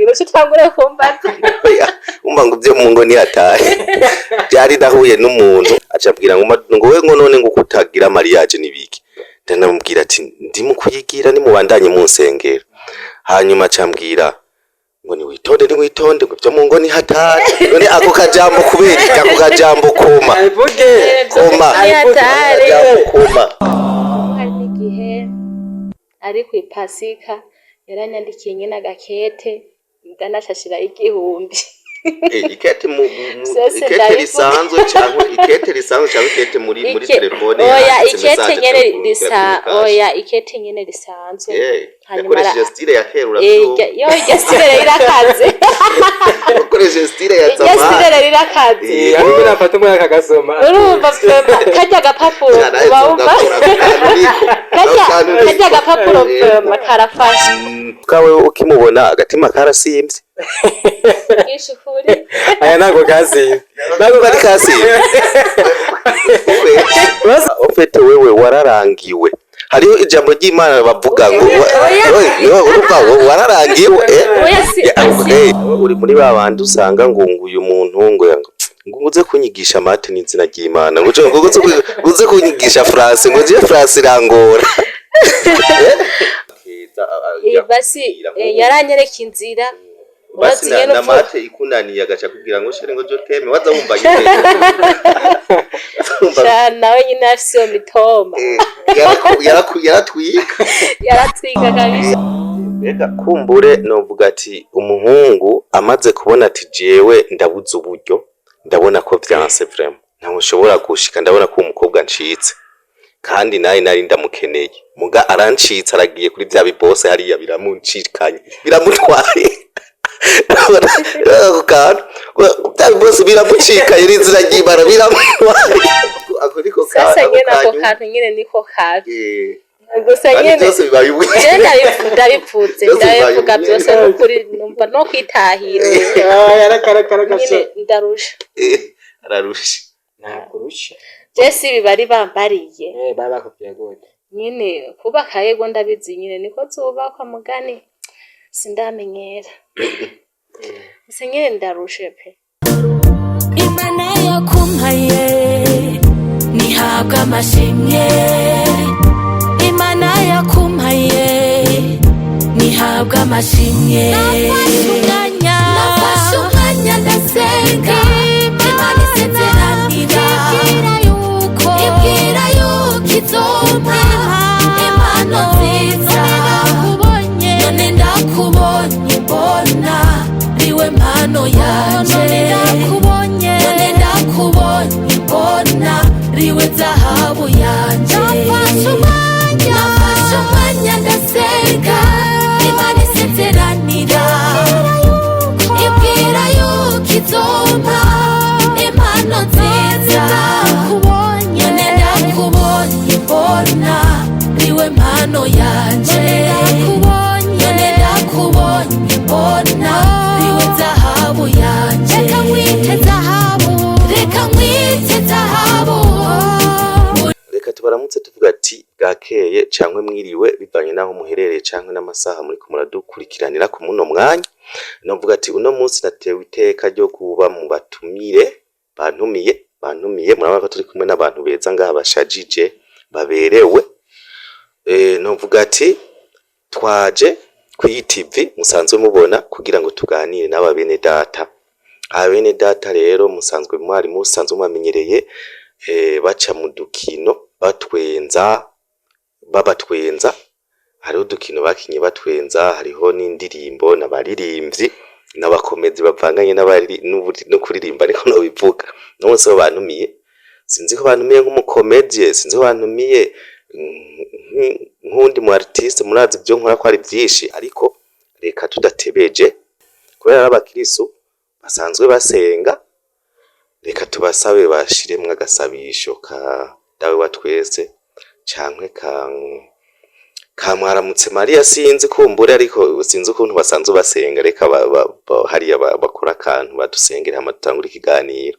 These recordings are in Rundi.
Ugira uce utangure kumbaza. Oya, umva ngo ibyo mu ngo ntiyataye. Byari nahuye n'umuntu aca ambwira ngo ngo we, ngo none ngo kutagira mariage nibiki? Ndanamubwira ati ndi mu kuyigira, nimubandanye mu nsengero. Hanyuma aca ambwira ngo niwitonde, niwitonde, ngo ibyo mu ngo ni hatari. None ako kajambo kubera iki? Ako kajambo koma. Abivuge. Koma. Ni hatari. Akajambo koma. Hari n'igihe ari ku ipasika yaranyandikiye nyine agakete, ndanashashira 1000. Ikete Vyose ikete ndabivuga. risanzwe cyangwa ikete risanzwe cyangwa ikete muri telefone Oya, yanditse ikete message nyene cyangwa risa kuri cash? Oya, ikete nyene risanzwe. Hanyuma Yakoresheje style ya kera. Uravyumva. Yo, iryo style rirakaze. Yakoresheje style ya Iryo zamani. style rirakaze. Ariko nafata umwaka akagasoma. Urumva vraiment karya gapapuro uba wumva karya gapapuro vraiment karafasha. Kawe ukimubona agatima karasimvye. Bwishe ukuri. Aya ntabwo kasimba. Ntabwo kari kasimvye. En fait, wewe wararangiwe. Hariho ijambo ry'Imana bavuga ngo urumva ngo wararangiwe. Oya, si Ya, si uri muri ba bandi usanga ngo uyu muntu ngo uze kunyigisha maths n'izina ry'Imana, ngo uze kunyigisha français, ngo je français irangora. Basi yaranyereka inzira. Basi Urazi na, nyene na maths ikunaniye agaca kubwira ngo chéri, ngo je t'aime, waza wumva nyine. Waza wumva. Sha, nawe nyine afise iyo mitoma. Yaratwika. Yaratwika kabisa. Mbega kumbure novuga ati umuhungu amaze kubona ati jewe ndabuze uburyo, ndabona ko vyanse vraiment, ntawe nshobora gushika, ndabona ko uwo mukobwa ncitse kandi nawe nari ndamukeneye, muga arancitse, aragiye kuri vya bibose hariya, biramuncikanye, biramutwaye. Ako kantu, bya bibose biramucikanye n'inzira ry'Imana, biramutwaye. Ako niko Sasa ako nyene ako kanyu. kantu nyene niko kabi. Gusa Kandi nyene byose bibaye ubu. Je ndabipfutse. Byose bibaye Ndabivuga ubu. byose n'ukuri, numva no kwitahira nyine ndarusha. Ararusha. Ntabwo urusha. Je si ibi bari bambariye. Baba bakubwiye gute? Nyine kubaka, yego, ndabizi nyine niko zubakwa, mugani sindamenyera. Gusa nyine ndarushe pe. Imana yakumpaye ntihabwa amashimwe. Imana yakumpaye ntihabwa amashimwe. Nafashe umwanya ndasenga, Imana isezeranira, ibwira yuko izompa impano nziza. None ndakubonye, mbona riwe mpano yanje. None ndakubonye, mbona riwe zahabu yanje. Nafashe umwanya ndasenga, Imana isezeranira, ibwira yuko izompa impano nziza. None ndakubonye, mbona riwe mpano yanje. None ndakubonye, mbona riwe zahabu yanje. Reka nkwite zahabu, reka nkwite zahabu. Reka tubaramutse tuvuga ati bwakeye canke mwiriwe, bivanye n'aho muherereye canke n'amasaha muriko muradukurikiranira ku muno mwanya. Novuga ati uno munsi natewe iteka ryo kuba mu batumire bantumiye. Murabona ko turi kumwe n'abantu beza ngaha, bashajije, baberewe. Novuga ati twaje kuri TV musanzwe mubona kugira ngo tuganire n'aba bene data. Aba bene data rero musanzwe mwari musanzwe mubamenyereye, baca mu dukino batwenza, babatwenza. Hariho udukino bakinye batwenza, hariho n'indirimbo, n'abaririmbyi n'abakomezi bavanganye no kuririmba, ariko nobivuga no munsi bo bantumiye. Sinzi ko bantumiye nk'umukomedie, sinzi ko bantumiye nk'uwundi mu artiste. Murazi ivyo nkora ko ari vyinshi, ariko reka tudatebeje, kubera ari abakirisu basanzwe basenga, reka tubasabe bashiremwo agasabisho ka Dawe wa twese canke ka Mwaramutse Mariya. Sinzi kumbure, ariko sinzi ukuntu basanzwe basenga. Reka hariya bakora akantu badusengere, hama dutangure ikiganiro.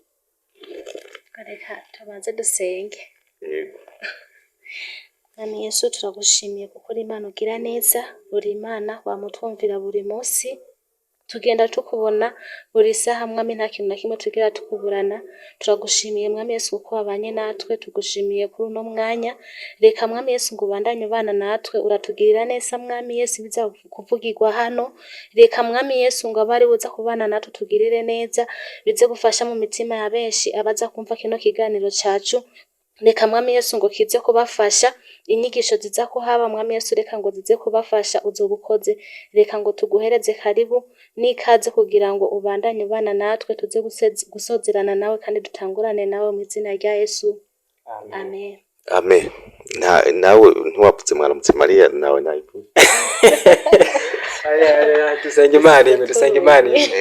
Reka tubanze dusenge. Yego. Mwami Yesu, turagushimiye kuko uri Imana ugira neza, uri Imana wamutwumvira buri munsi. Tugenda tukubona buri saha, Mwami, nta kintu na kimwe tugera tukuburana. Turagushimiye, Mwami Yesu, kuko wabanye natwe. Tugushimiye kuri uno mwanya. Reka, Mwami Yesu, ngo ubandanye ubana natwe, uratugirira neza, Mwami Yesu. Biza kuvugirwa hano, reka, Mwami Yesu, ngo abe ari buza kubana natwe, tugirire neza, bize gufasha mu mitima ya benshi abaza kumva kino kiganiro cacu. Reka, Mwami Yesu, ngo kize kubafasha. Inyigisho ziza kuhaba, Mwami Yesu, reka ngo zize kubafasha. Uzoba ukoze. Reka ngo tuguhereze karibu n'ikaze kugira ngo ubandanye ubana natwe, tuze gusozerana nawe kandi dutangurane nawe, mu izina rya Yesu, amen. Amen. Nawe ntiwavuze mwaramutse Mariya, nawe nayivuze. Dusenga Imana imwe, dusenga Imana imwe.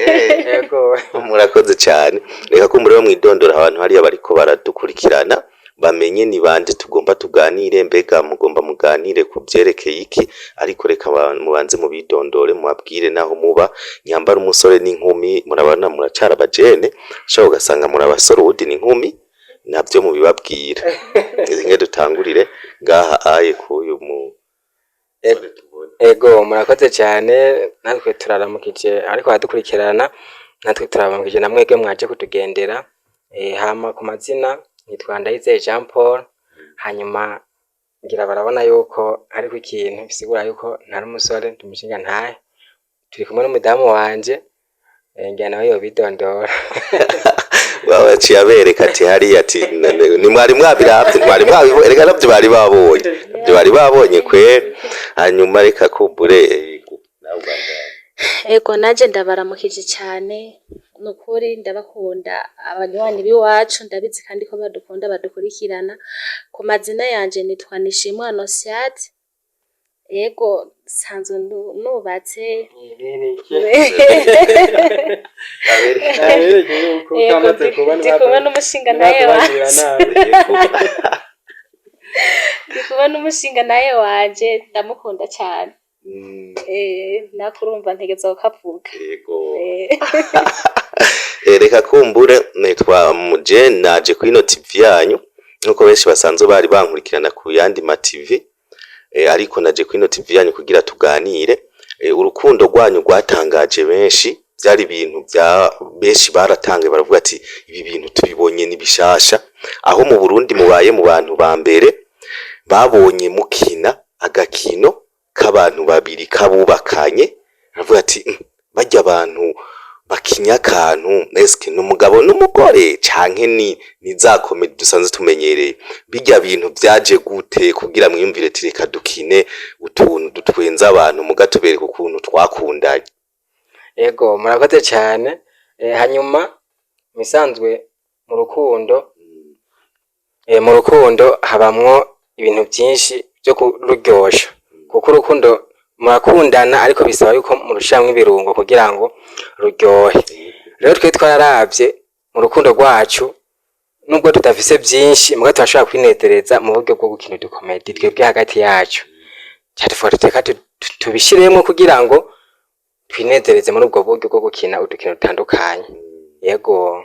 Yego. Murakoze cyane. Reka kumbure mwidondora, abantu hariya bariko baradukurikirana bamenye ni bande tugomba tuganire. Mbega mugomba muganire ku byerekeye iki? Ariko reka mubanze mubidondore, mubabwire naho muba. Nyambara umusore n'inkumi, murabana, muracara abajene, ushobora ugasanga muri abasore uwundi ni inkumi, nabyo mubibabwira. Nge dutangurire ngaha aye k'uyu mu Ego, murakoze cyane. Natwe turaramukije, ariko baradukurikirana, natwe turaramukije na mwebwe mwaje kutugendera. Hama ku mazina nitwa Ndayizeye Jean Paul. Hanyuma ngira barabona yuko ariko ikintu bisigura yuko ntari umusore, ndi umushingantahe. Turi kumwe n'umudamu wanje, ngira nawe yobidondora. Baciye abereka ati hariya ati ni mwari mwabiravye, mwari mwabibonye, reka navyo bari babonye, navyo bari babonye kweri. Hanyuma reka kumbure nawe ubandanye. Ego, naje ndabaramukije cyane. Nukuri ndabakunda abanywanyi b'iwacu, ndabizi kandi ko badukunda, badukurikirana. Ku mazina yanje nitwa Nishimwe Anosiate. Ego, nsanzwe nubatse. Ego, ndi kumwe n'umushinga nawe wanje, ndi kumwe n'umushinga nawe wanje, ndamukunda cyane. Nakurumva ntegeza kukavuga. Yego. Eh. Reka kumbure nitwa muje naje kuri ino TV yanyu, nkuko benshi basanzwe bari bankurikirana ku yandi ma TV, ariko naje kuri ino TV yanyu kugira tuganire. Urukundo rwanyu rwatangaje benshi, byari ibintu bya benshi baratangaye, baravuga ati ibi bintu tubibonye ni bishasha. Aho mu Burundi mubaye mu bantu ba mbere babonye mukina agakino k'abantu babiri kabubakanye, aravuga ati barya abantu bakinya akantu, eske ni umugabo n'umugore canke ni za comédie dusanzwe tumenyereye?" Birya bintu vyaje gute kugira mwiyumvire ati reka dukine utuntu dutwenza abantu, muga tubereka ukuntu twakundanye? Ego, murakoze cyane. Hanyuma misanzwe mu rukundo, mu rukundo habamwo ibintu byinshi byo kururyosha, kuko urukundo murakundana, ariko bisaba yuko murushiramwo ibirungo kugira ngo ruryohe. Rero twe twararavye mu rukundo rwacu, nubwo tudafise byinshi, muga turashobora kwinezereza mu buryo bwo gukina uducomédie twebwe hagati yacu. Ca tuvuga tuti reka tubishiremwo kugira ngo twinezereze muri ubwo buryo bwo gukina udukino dutandukanye. Yego.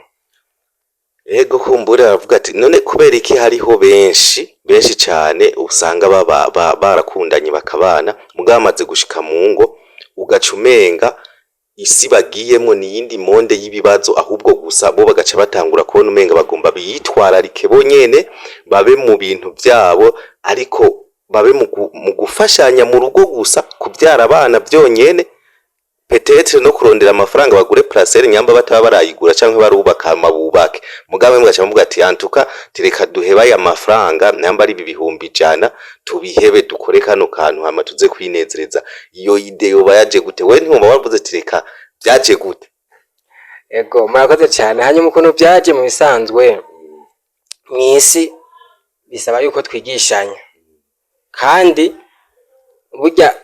Ego, kumbure aravuga ati none kubera iki hariho benshi benshi cane usanga baba barakundanye bakabana, mugabo bamaze gushika mu ngo ugaca umenga isi bagiyemwo ni iyindi monde y'ibibazo, ahubwo gusa bo bagaca batangura kubona umenga bagomba biyitwararike bonyene, babe mu bintu vyabo, ariko babe mu gufashanya mu rugo gusa, kuvyara abana vyonyene, peut-être no kurondera amafaranga bagure parcelle nyamba bataba barayigura canke barubaka hama bubake. Mugabe mugaca muvuga ati antuka tireka duhebe aya mafaranga, nyamba ari ibi 100,000 tubihebe, dukore kano kantu hama tuze kwinezereza. Iyo idée yoba yaje gute? We ntiwumva wavuze ati reka, vyaje gute? Ego, murakoze cyane. Hanyuma ukuntu byaje, mu bisanzwe mw'isi bisaba yuko twigishanya, kandi burya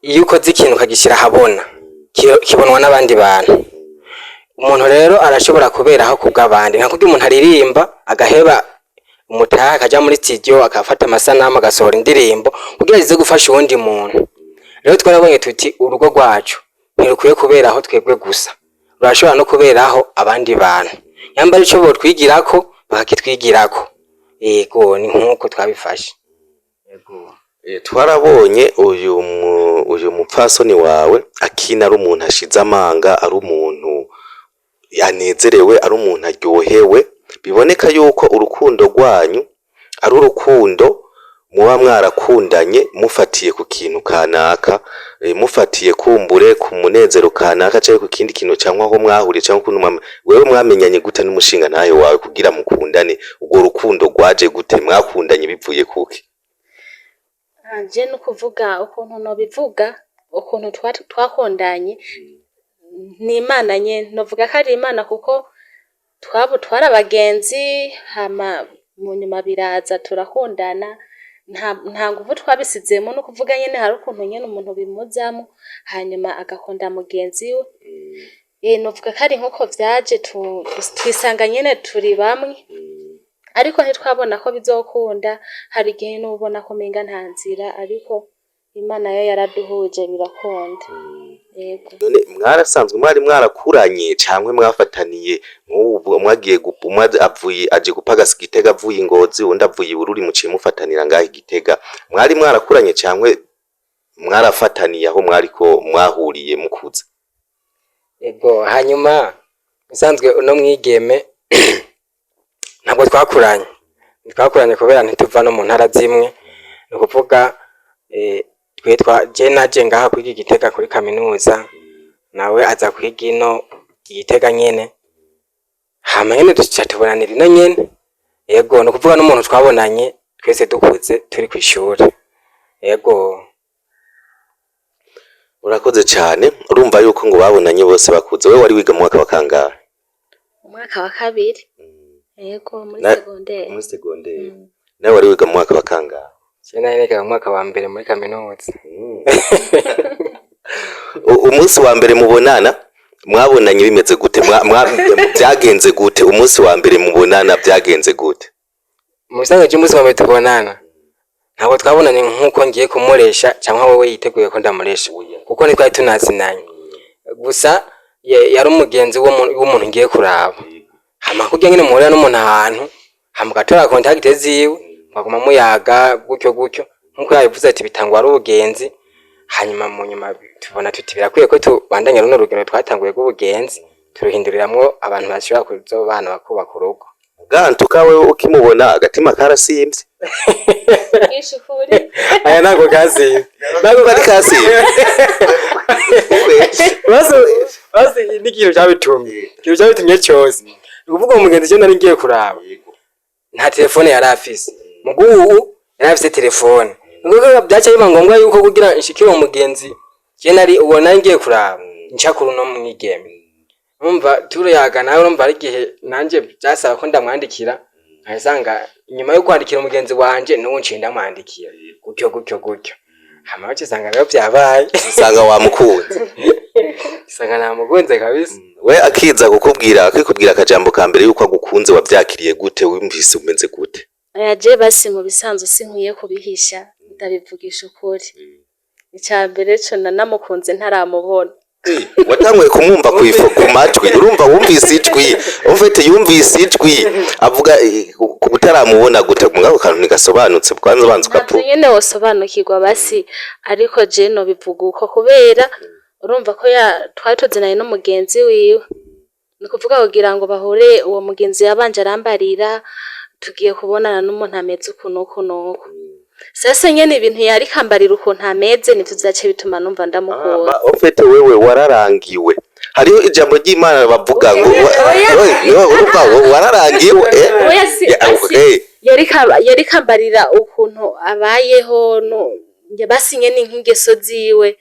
iyo ukoze ikintu ukagishyira ahabona, kibonwa n'abandi bantu. Umuntu rero arashobora kuberaho kubw'abandi, nka kurya umuntu aririmba agaheba umutaha akaja muri studio, agafata amasanamu, agasohora indirimbo kugira zize gufasha uwundi muntu. Rero twarabonye tuti urugo rwacu ntirukwiye kuberaho twebwe gusa, rurashobora no kuberaho abandi bantu, nyambara ico botwigirako bakakitwigirako. Yego, ni nkuko twabifashe. Yego. Twarabonye uyu mupfasoni wawe akina ari umuntu ashize amanga, ari umuntu yanezerewe, ari umuntu aryohewe, biboneka yuko urukundo rwanyu ari urukundo muba mwarakundanye mufatiye ku kintu kanaka, mufatiye kumbure ku munezero kanaka canke ku kindi kintu, canke aho mwahuriye, canke ukuntu wewe mwamenyanye gute n'umushingantahe wawe kugira mukundane? Urwo rukundo rwaje gute? Mwakundanye bivuye kuki? Je nukuvuga ukuntu nobivuga, ukuntu twakundanye ni Imana nyene, novuga ko ari Imana, kuko twari abagenzi, hama mu nyuma biraza turakundana. Nta nguvu twabisizemo, no kuvuga nyene hari ukuntu nyene umuntu bimuzamwo, hanyuma agakunda mugenzi we. Novuga ko ari nkuko vyaje, twisanga nyene turi bamwe, ariko ntitwabona ko bizokunda. Hari igihe n'ubona ko umenga nta nzira, ariko Imana yo yaraduhuje birakunda, yego. None mwarasanzwe mwari mwarakuranye, canke mwafataniye nk'ubu mwagiye umwe avuye aje gupagasa Igitega avuye i Ngozi, uwundi avuye i Bururi, muciye mufatanira ngaho Igitega? Mwari mwarakuranye canke mwarafataniye aho mwariko mwahuriye mukuze? Ego, hanyuma bisanzwe uno mwigeme ntabwo twakuranye, ntitwakuranye kubera ntituva no mu ntara zimwe. Ni ukuvuga twe twa je naje ngaha kwiga Igitega kuri kaminuza, nawe aza kwiga ino Igitega nyene, hama nyene duca tubonanira ino nyene. Ego, ni ukuvuga n'umuntu twabonanye twese dukuze turi kw'ishure, ego. Urakoze cane. Urumva yuko ngo babonanye bose bakuze. Wewe wari wiga mu mwaka wa kangahe? Umwaka wa kabiri, yego, muri segonderi. Muri segonderi. Nawe wari wiga mu mwaka wa kangahe? Je nari niga mu mwaka wa mbere muri kaminuza. Umunsi wa mbere mubonana mwabonanye bimeze gute? Byagenze gute? Umunsi wa mbere mubonana byagenze gute? Mu bisanzwe by'umunsi wa mbere tubonana, ntabwo twabonanye nk'uko ngiye kumuresha cyangwa wowe yiteguye ko ndamuresha, kuko ntitwari tunazinanye. Gusa yari umugenzi w'umuntu ngiye kuraba, hama kurya nyene muhurira n'umuntu ahantu, hama ugatora contact ziwe, mukaguma muyaga gutyo gutyo, nk'uko yabivuze ati bitangwa ari ubugenzi. Hanyuma mu nyuma tubona tuti birakwiye ko tubandanya runo rugendo twatanguye rw'ubugenzi, turuhinduriramwo abantu bashobora kuzobana bakubaka urugo. Bwantuka wewe ukimubona agatima karasimvye? Ishukuri. Aya ntabwo kasimvye. Ntabwo kari kasimvye. Basi basi, n'ikintu cyabitumye, ikintu cyabitumye cyose ni ukuvuga uwo mugenzi cyo nari ngiye kuraba nta telefone yari afise, mugu ubu yari afise telefone. Ni ukuvuga byaca biba ngombwa yuko kugira nshikire uwo mugenzi je nari uwo nari ngiye kuraba, nca kuri uno mwigeme. Numva turuyaga nawe, urumva ari igihe nanje byasaba ko ndamwandikira, nkasanga inyuma yo kwandikira umugenzi wanje n'ubu nciye ndamwandikira gutyo gutyo gutyo, hama usanga rero byabaye. Usanga wamukunze. Usanga namukunze kabisa. We akiza kukubwira, akikubwira akajambo ka mbere yuko agukunze, wavyakiriye gute? Wumvise umeze gute? Oya, je basi mu bisanzwe sinkwiye kubihisha, ndabivugisha ukuri. Ica mbere co nanamukunze ntaramubona. Watanguye kumwumva ku matwi. Urumva wumvise ijwi, ufite yumvise ijwi avuga, utaramubona gute? Mugabo kantu ntigasobanutse, kwanza banza Ntabwo ukapu nyene wosobanukirwa basi, ariko je nobivuga uko kubera urumva ko ya twari tuzinanye n'umugenzi wiwe. Ni ukuvuga kugira ngo bahure, uwo mugenzi yabanje arambarira tugiye kubonana n'umuntu ameze uku n'uku n'uku. Sasa nyene ibintu yariko ambarira ukuntu ameze nivyo vyaciye bituma numva ndamukunda. Au fait wewe wararangiwe. Hariho ijambo ry'Imana bavuga ngo urumva wararangiwe. Oya, si basi yariko ambarira ukuntu abayeho, no basi nyene nk'ingeso ziwe,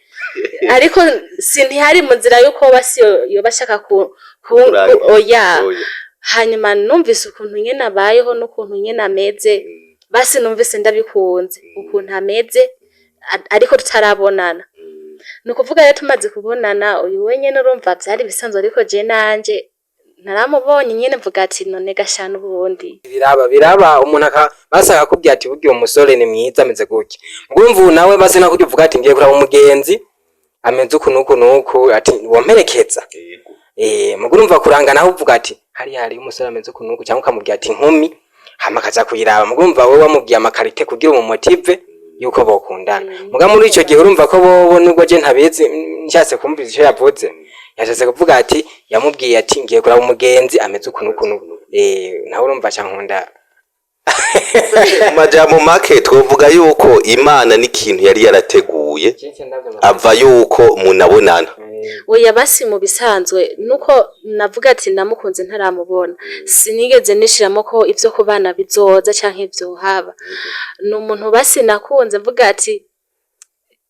ariko si ntihari mu nzira yuko basi yoba ashaka ku Kurangira. Oya. Oya. Hanyuma numvise ukuntu nyene abayeho n'ukuntu nyene ameze, basi numvise ndabikunze ukuntu ameze, ariko tutarabonana. Ni ukuvuga rero tumaze kubonana, uyu we nyene urumva vyari bisanzwe, ariko je nanje naramubonye nyene mvuga ati none gashana ubundi. Biraba, biraba, umuntu basi akakubwira ati burya uwo musore ni mwiza, ameze gutya. Urumva ubu nawe basi nakujya uvuga ati ngiye kuraba umugenzi ameze uku n'uku n'uku, ati womperekeza. Mugo urumva kuranga naho uvuga ati hariya hariyo umusore ameze uku n'uku, cyangwa ukamubwira ati inkumi, hama akaza kuyiraba. Mugo urumva wowe wamubwiye ama qualités kugira umu motive. Yuko bokundana, muga muri ico gihe urumva ko bobo, nubwo je ntabizi, nshatse kumviriza ico yavuze, yashatse kuvuga ati yamubwiye ati ngiye kuraba umugenzi ameze ukuntu ukuntu, nawe urumva ca nkunda. Mu majambo make twovuga yuko Imana n'ikintu yari yarateguye ava yuko munabonana. Oya, basi mu bisanzwe nuko navuga ati namukunze ntaramubona, sinigeze nishiramo ko ivyo kubana bizoza canke vyohaba. Ni umuntu basi nakunze mvuga ati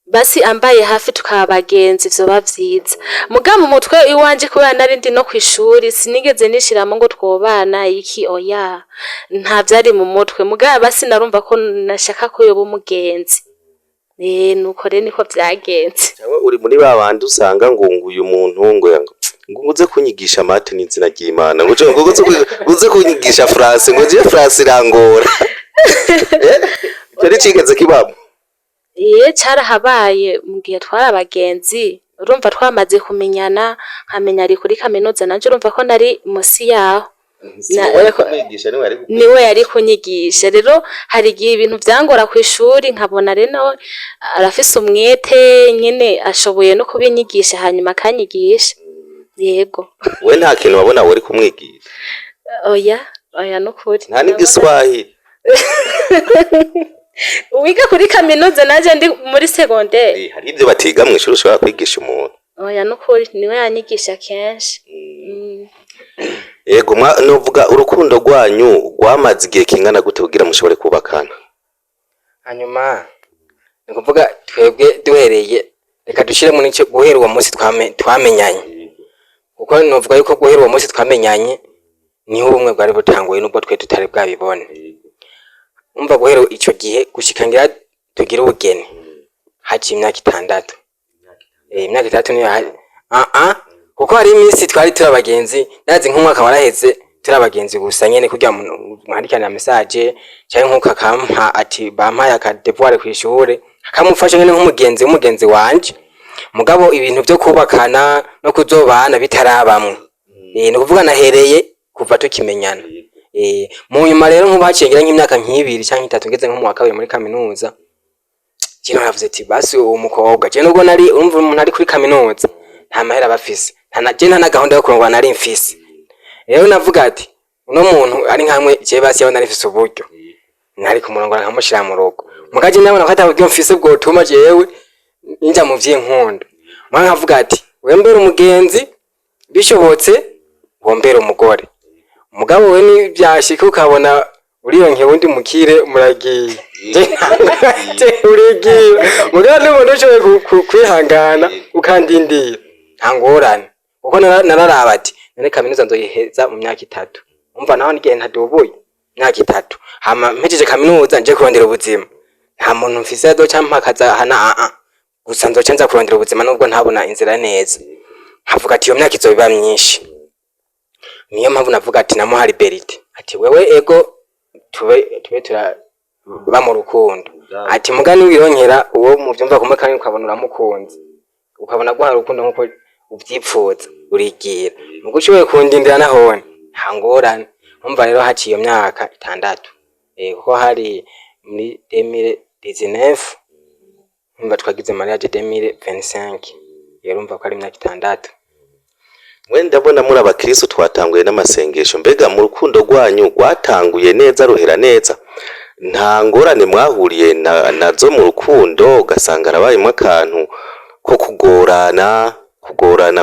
basi ambaye hafi tukaba abagenzi vyoba vyiza. Muga mu mutwe iwanje, kubera nari ndi no kw'ishuri, sinigeze nishiramo ngo twobana iki, oya, nta vyari mu mutwe. Muga basi narumva ko nashaka ko yoba umugenzi. Nuko rero niko vyagenze. Cyangwa uri muri ba bandi usanga ngo uyu muntu ngo uze kunyigisha maths n'izina ry'Imana, ngo uze kunyigisha français, ngo je français irangora. Ico nicigeze kibamo? Iye, carahabaye mu gihe twari abagenzi. Urumva twamaze kumenyana, nkamenya ari kuri kaminuza, nanje urumva ko nari musi yaho. Wari kumwigisha, niwe yari kukwigisha. Niwe yari kunyigisha. Rero hari igihe ibintu vyangora kw'ishuri, nkabona rero nawe arafise umwete nyene, ashoboye no kubinyigisha, hanyuma akanyigisha, yego. We nta kintu wabona wari kumwigisha? Oya, oya, nukuri. Nta n'igiswahili? Wiga kuri kaminuza nanje ndi muri secondaire? Hari ibyo batiga mw'ishuri ushobora kwigisha umuntu. Oya, nukuri niwe yanyigisha kenshi. Yego, novuga urukundo rwanyu rwamaze igihe kingana gute kugira mushobore kubakana? Hanyuma ni ukuvuga twebwe duhereye, reka dushiremo n'icyo guhera uwo munsi twamenyanye, kuko novuga yuko guhera uwo munsi twamenyanye niho ubumwe bwari butanguye, nubwo twe tutari bwabibone. Umva, guhera ico gihe gushika ngira tugire ubugeni haciye imyaka 6. Imyaka 6 niyo kuko hari iminsi twari turi abagenzi, ndazi nk'umwaka waraheze turi abagenzi gusa nyene, kugira mwandikana message, canke nkuko akampa ati bampaye aka devoir kw'ishure, akamufasha nyene nk'umugenzi w'umugenzi wanje, mugabo ibintu vyo kubakana no kuzobana bitarabamwo. Ni ukuvuga nahereye kuva tukimenyana. Mu nyuma rero nkubu haciye ngira nk'imyaka nk'ibiri canke 3, ngeze nko mu wa kabiri muri kaminuza, je naravuze ati basi uwo mukobwa, je nubwo nari, urumva umuntu ari kuri kaminuza nta mahera aba afise, je nta na gahunda yo kurongora nari mfise. Rero navuga ati uno muntu ari nkamwe je basi yaho nari mfise uburyo nari kumurongora nkamushira mu rugo, muga je nabona ko ata buryo mfise bwotuma jewe nja mu vy'inkundo. Mwana nkavuga ati wembere umugenzi, bishobotse wombere umugore, mugabo we nivyashika ukabona urironkeye uwundi mukire, muragiye, je urigiye, mugabo nubona ushoboye kwihangana ukandindira, nta ngorane, kuko nararaba ati none kaminuza nzoyiheza mu myaka 3, umva naho n'igihe ntadubuye imyaka 3, hama mpejeje kaminuza nje kurondera ubuzima, nta muntu mfise azoca mpakaza hana gusa nzoca nza kurondera ubuzima nubwo ntabona inzira neza. Nkavuga ati iyo myaka izoba myinshi. Niyo mpamvu navuga ati namuha liberté, ati wewe ego tube turaba mu rukundo, ati mugani wironkera uwo muvyumva kumwe kandi ukabona uramukunze, ukabona guha urukundo nkuko uvyipfuza, urigira mugo ushoboye kundindira nahone nta ngorane. Umva rero haciye iyo myaka 6, kuko hari muri 2019, umva twagize mariage 2025, rero urumva ko ari imyaka 6. Mwe ndabona muri abakristo, twatanguye n'amasengesho. Mbega mu rukundo rwanyu rwatanguye neza ruhera neza, nta ngorane mwahuriye nazo mu rukundo, ugasanga harabayemwo akantu ko kugorana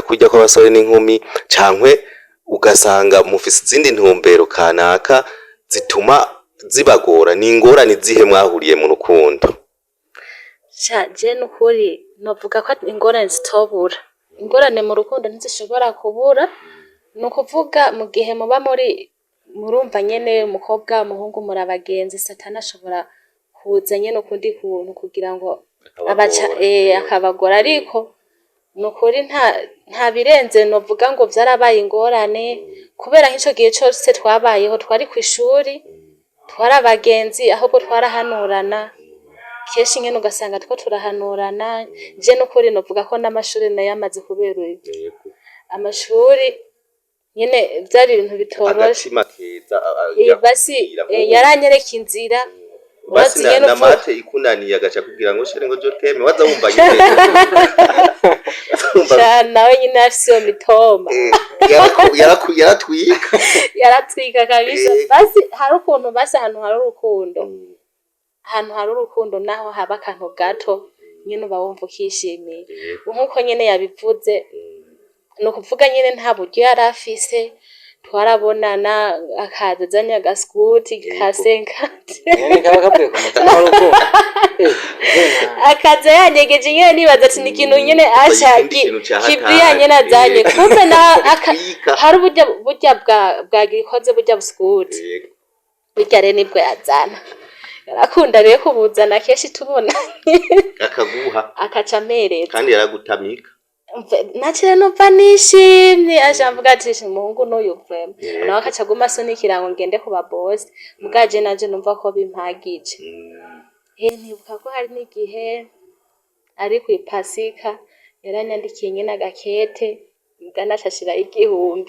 kurya kw'abasore n'inkumi, cankwe ugasanga mufise izindi ntumbero kanaka zituma zibagora? Ni ingorane zihe mwahuriye mu rukundo? Sha, je nukuri novuga ko ingorane zitobura. Ingorane mu rukundo ntizishobora kubura. Ni ukuvuga mu gihe muba muri, murumva nyene, umukobwa umuhungu muri abagenzi, Satani ashobora kuza nyene ukundi kuntu kugira ngo abaca akabagora, ariko nukuri nta birenze novuga ngo vyarabaye ingorane, kubera nk'ico gihe cose twabayeho twari kw'ishuri, twari abagenzi, ahubwo twarahanurana kenshi nyene, ugasanga two turahanurana. Je nukuri novuga ko n'amashuri nayo amaze kubera uyu amashuri nyene vyari ibintu bitoroshe. Agatima keza. Basi yaranyereka inzira. Basi Urazi na, nyene na uvuga maths ikunaniye agaca kugira ngo chéri, ngo je t'aime, waza wumva nyene. Wumva Sha, nawe nyine afise iyo mitoma. Yaratwika. Yaratwika kabisa. Basi hari ukuntu, basi ahantu hari urukundo, ahantu hari urukundo naho haba akantu gato nyene uba wumva ukishimiye. Nkuko nyene yabivuze, ni ukuvuga nyene nta buryo yari afise, twarabonana akaza azanye agaskuti ka 50. Nyene kaba kavuye ku mutima w'urukundo. Akaza yanyegeje nyene, nibaza ati ni ikintu nyene aca ikindi kintu ca kibriya hatari. nyene azanye. Kumbe na Gitwika. Hari uburyo burya bwa bwagikoze burya buskuti. Burya rero nibwo yazana, yarakunda rero kubuzana kenshi tubona. Akaguha. Akaca ampereza. Kandi yaragutamika. Nakire numva nishimye, aja mvuga ati umuhungu n'uyu vraiment. Nawe akaca aguma asunikira ngo ngende ku ba boss, mugaje nanje numva ko bimpagije. Ntibuka ko hari n'igihe ari kw'ipasika yaranyandikiye nyene agakete, ndanashashirayo 1000.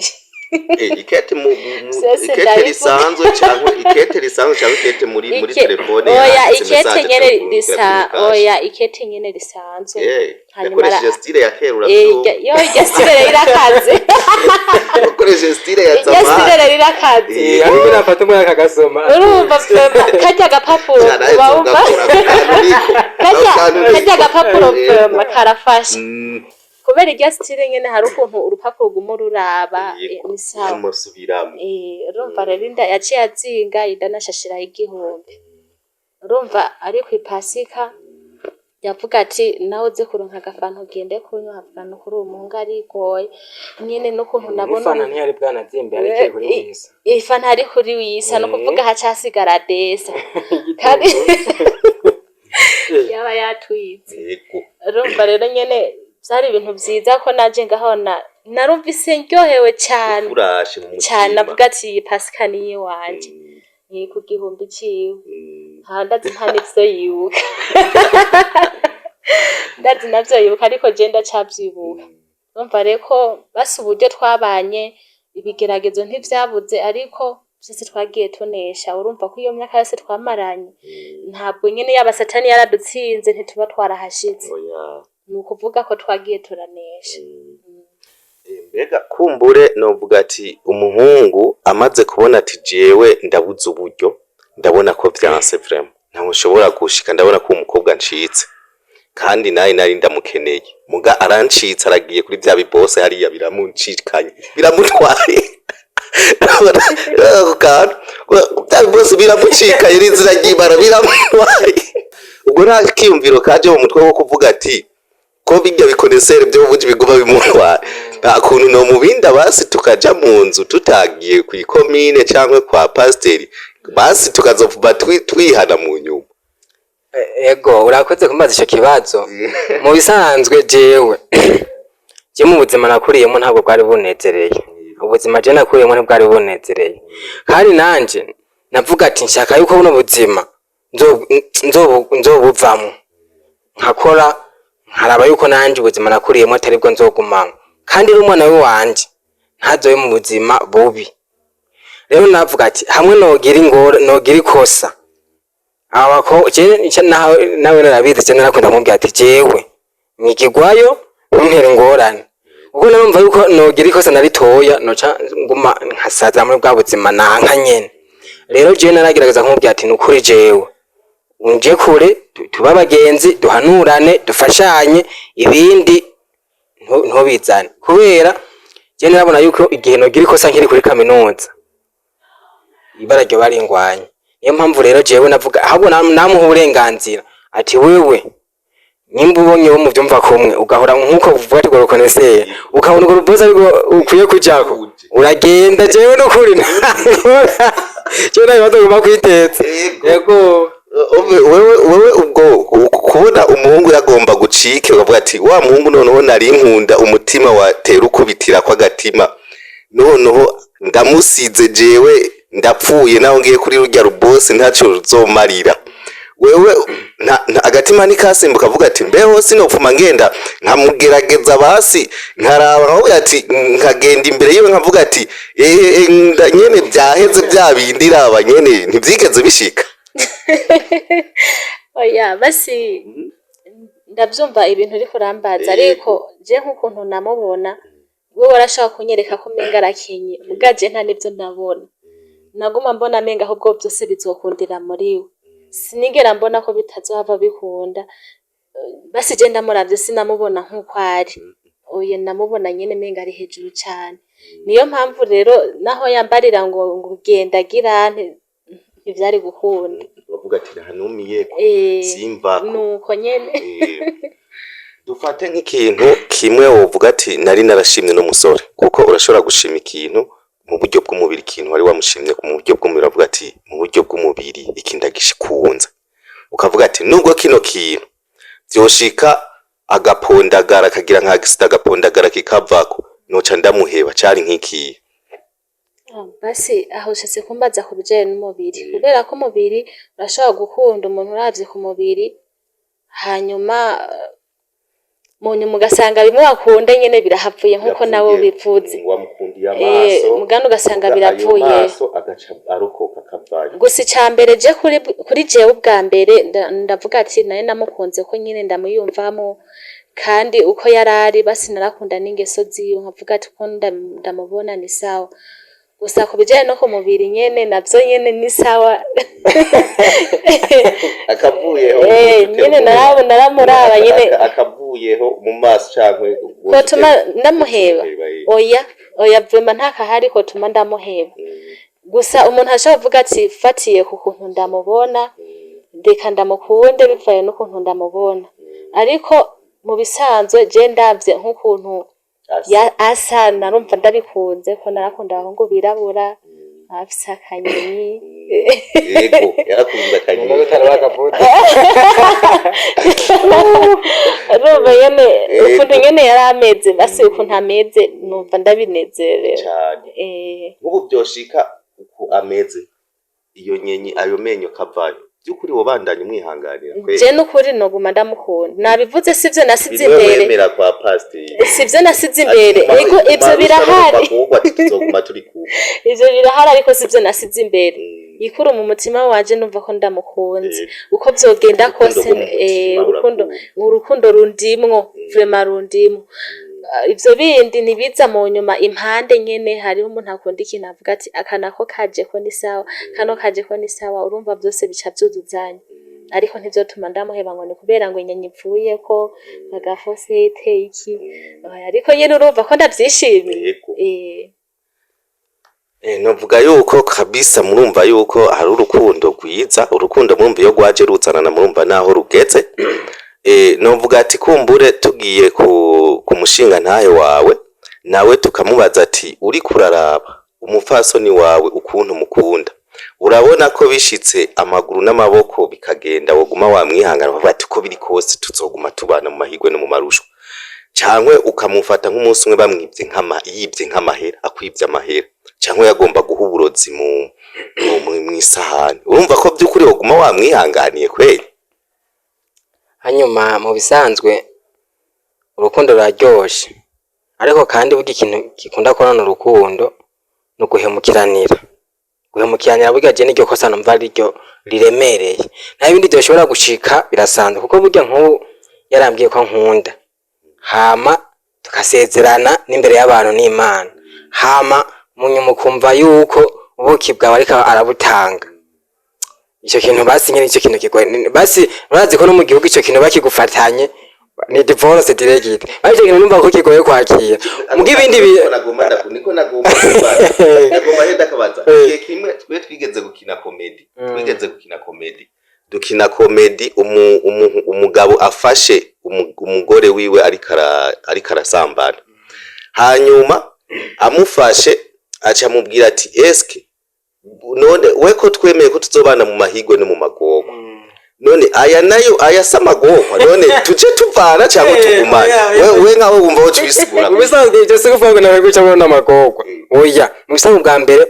Ikete mu Vyose ikete ndabivuga. risanzwe canke ikete risanzwe canke ikete muri telefone Oya, yanditse ikete message nyene aca risa kurungikira kuri cash? Oya, ikete nyene risanzwe. Hanyuma Yakoresheje style ya kera, uravyumva. Yo, iryo style rero irakaze. Yakoresheje style ya Iryo zamani. style rero irakaze. Ariko nafata umwana akagasoma. Urumva vraiment karya gapapuro Cyane, uba wumva ugakora ako kantu niko. karya Ako kantu niko. karya gapapuro vraiment karafasha. Kubera iryo style nyene hari ukuntu urupapuro uguma ururaba. Ni sawa. Musubiramo. Urumva rero inda yaciye azinga indanashashiraho 1000. Urumva ari kw'ipasika yavuga ati nawe uze kuronka agafanta ugende kunywa, avuga nukuri uwo muhungu arigoye nyene n'ukuntu nabona. Ifana ntiyari bwanazimbe, yarikiri kuri wisa. Ifanta ari kuri wisa, no kuvuga haca hasigara desa kandi yaba yatwitse. Urumva rero nyene vyari ibintu vyiza ko naje ngaho narumvise ndyohewe cane. Urashe mu Cane. mutima. Navuga ati iyi pasika ni iyiwanje, ni ku 1000 ciwe. Nta ndazi, nta n'ivyo yibuka, ndazi navyo yibuka, ariko je ndacavyibuka. Urumva rero ko basi uburyo twabanye, ibigeragezo ntivyabuze, ariko vyose twagiye tunesha. Urumva ko iyo myaka yose twamaranye, ntabwo nyene yaba satani yaradutsinze ntituba twarahashitse. Oya. Ni ukuvuga ko twagiye turanesha. Mbega kumbure novuga ati umuhungu amaze kubona ati jewe ndabuze uburyo, ndabona ko vyanse vraiment, ntaho nshobora gushika, ndabona ko uwo mukobwa ncitse kandi nawe nari ndamukeneye, muga arancitse, aragiye kuri vya bibose hariya, biramuncikanye, biramutwaye. Ako kantu bya bibose biramucikanye n'inzira ry'Imana biramutwaye, ubwo nta kiyumviro kaje mu mutwe wo kuvuga ati ko bijya bikonesere byo buji biguma bimutwaye, nta kuntu no mubinda basi tukaja mu nzu tutagiye ku ikomine cyangwa kwa pasiteri, basi tukazopfuma twihana mu nyuma? Ego, urakoze kumbaza ico kibazo. Mu bisanzwe jewe je mu buzima nakuriyemo ntabwo bwari bunezereye. Ubuzima je nakuriyemo ntibwari bunezereye, kandi nanje navuga ati nshaka yuko buno buzima nzobuvamwo, nkakora nkaraba yuko nanje ubuzima nakuriyemo atari bwo nzogumamwo, kandi uri umwana w'iwanje ntazobe mu buzima bubi. Rero navuga ati hamwe nogira ingora, nogira ikosa abako je nawe narabizi, je narakunda kumubwira ati jewe mwigigwayo ntumpere ingorane, kuko narumva yuko nogira ikosa naritoya noca nguma nkasaza muri bwa buzima nanka nyene. Rero jewe naragerageza kumubwira ati nukuri jewe unje kure, tube abagenzi, duhanurane, dufashanye, ibindi ntubizane, kubera je narabona yuko igihe nogira ikosa nkiri kuri kaminuza ibara ryo baringwanye. Niyo mpamvu rero jewe navuga ahubwo namuha uburenganzira ati wewe nimba ubonye wo muvyumva kumwe, ugahora nkuko uvuga ati gorokoneseye, ukabona urwo ruboza ariko ukwiye kujako, uragenda. Jewe nukuri jewe nta bibazo ngomba kwiteza. Yego. Wewe ubwo kubona umuhungu yagomba gucike, ukavuga ati wa muhungu noneho nari nkunda, umutima watera ukubitira kw'agatima, noneho ndamusize, jewe ndapfuye, naho ngiye kuri rurya rubose ntaco ruzomarira. Wewe agatima ntikasimbuka ukavuga ati mbeho sinopfuma ngenda nkamugerageza, basi nkaraba, nkavuga ati nkagenda imbere yiwe nkavuga ati nyene byaheze bya bindi, raba nyene ntivyigeze bishika? Oya, basi ndavyumva ibintu uriko urambaza, ariko je nk'ukuntu namubona, we warashaka kunyereka ko umenga arakenye, muga je nta nivyo nabona. Naguma mbona menga ahubwo vyose bizokundira muri we, sinigera mbona ko bitazohava bikunda. Basi je ndamuravye sinamubona nk'uko ari, oya, namubona nyene menga ari hejuru cane. Niyo mpamvu rero naho yambarira ngo genda girante, ntivyari gukunda. Bavuga ati ntanumiye simvako. Nuko nyene. Dufate nk'ikintu kimwe wovuga ati nari narashimye n'umusore, kuko urashobora gushima ikintu mu buryo bw'umubiri, ikintu wari wamushimye mu buryo bw'umubiri, uravuga ati mu buryo bw'umubiri iki ndagishikunze, ukavuga ati nubwo kino kintu vyoshika agapondagara akagira nka accident, agapondagara kikavako, noca ndamuheba, cari nk'ikihe? Ah, basi aho ushatse kumbaza ku bijanye n'umubiri, kubera ko umubiri urashobora gukunda umuntu uravye ku mubiri, hanyuma mu nyuma ugasanga bimwe wakunda nyene birahavuye, nk'uko nawe ubivuze. Wamukundiye amaso, mugani ugasanga muga ayo biravuye. maso agaca arokoka akavayo. Gusa ica mbere je kuri jewe ubwa mbere ndavuga ati nari namukunze ko nyene ndamuyumvamo, kandi uko yarari basi narakunda n'ingeso ziwe, nkavuga ati ko ndamubona ni sawa. Gusa ku bijanye no ku mubiri nyene, navyo nyene ni sawa. Akavuyeho. Nyene naramuraba nyene. Akavuyeho mu maso cankwe Kotuma ndamuheba? Oya, oya, vraiment ntakahari kotuma ndamuheba. Gusa umuntu ashobora kuvuga ati fatiye ku kuntu ndamubona, reka ndamukunde bivaye n'ukuntu ndamubona, ariko mu bisanzwe je ndavye nk'ukuntu asa, narumva ndabikunze, ko narakunda abahungu birabura afise akanyenyi. Yego, yarakunze akanyenyi. Nubwo utari wakavuze. Urumva nyene ukuntu nyene yari ameze, basi ukuntu ameze numva ndabinezerewe. Cane. Nk'ubu vyoshika uku ameze, iyo nyenyi, ayo menyo kavayo, by'ukuri wobandanya umwihanganira kweli? Je n'ukuri noguma ndamukunda, nabivuze, sivyo nasize Bimwe imbere. wemera kwa pasiteri. Sivyo nasize imbere. Ego, ivyo birahari. Ati tuzoguma turi kumwe. Ivyo birahari, ariko sivyo nasize imbere. Ikuru mu mutima wanje numva ko ndamukunze, uko vyogenda Urukundo kose. rwo mu mutima. Urukundo Urakunda. Urukundo rundimwo, vraiment rundimwo. Ah, ivyo bindi ntibiza mu nyuma impande nyene. Hariho umuntu akunda ikintu avuga ati aka nako kaje ko ni sawa, kano kaje ko ni sawa, urumva vyose bica vyuzuzanya, ariko ntivyotuma ndamuheba ngo ni kubera ngo inyenyi ivuyeko agafosete iki. Oya, ariko nyene urumva ko ndavyishimiye. Yego. Novuga yuko kabisa murumva yuko hari urukundo rwiza, urukundo murumva iyo rwaje ruzanana, murumva naho rugeze. Novuga ati kumbure tugiye ku mushinga ntahe wawe, nawe tukamubaza ati uriko uraraba umupfasoni wawe ukuntu mukunda, urabona ko bishitse amaguru n'amaboko bikagenda, woguma wamwihangana ukavuga ati uko biri kose tuzoguma tubana mu mahirwe no mu marushwa, cankwe ukamufata nk'umunsi umwe bamwivye nk'ama yivye nk'amahera, akwivye amahera, cankwe yagomba guha uburozi mu mw'isahani, urumva ko vy'ukuri woguma wamwihanganiye kweli? Hanyuma mu bisanzwe urukundo ruraryoshe, ariko kandi burya ikintu gikunda kubona urukundo ni uguhemukiranira. Guhemukiranira burya je niryo kosa numva ariryo riremereye, naho ibindi vyoshobora gushika birasanzwe, kuko burya nk'ubu yarambwiye ko ankunda, hama tugasezerana n'imbere y'abantu n'Imana, hama munyuma ukumva yuko ubuki bwawe ariko arabutanga, ico kintu basi nyene ico kintu kigoye. Basi urazi ko no mu gihugu ico kintu bakigufatanye ni divorce direct. Basi ico kintu numva ko kigoye kwakira, muga ibindi Niko nagomba kubaza, nagomba henda kabaza. Igihe kimwe twe twigeze gukina comédie, twigeze gukina comédie, dukina comédie, umugabo afashe umugore wiwe ariko arasambana, hanyuma amufashe aca amubwira ati eske none we ko twemeye ko tuzobana mu mahigwe no mu magorwa, none aya nayo aya si amagorwa, none tuje tuvana cyangwa tugumane? We nkaho wumva wo tubisigura? Mu bisanzwe ibyo si kuvuga ngo nawe guca muri amagorwa, oya. Mu bisanzwe bwa mbere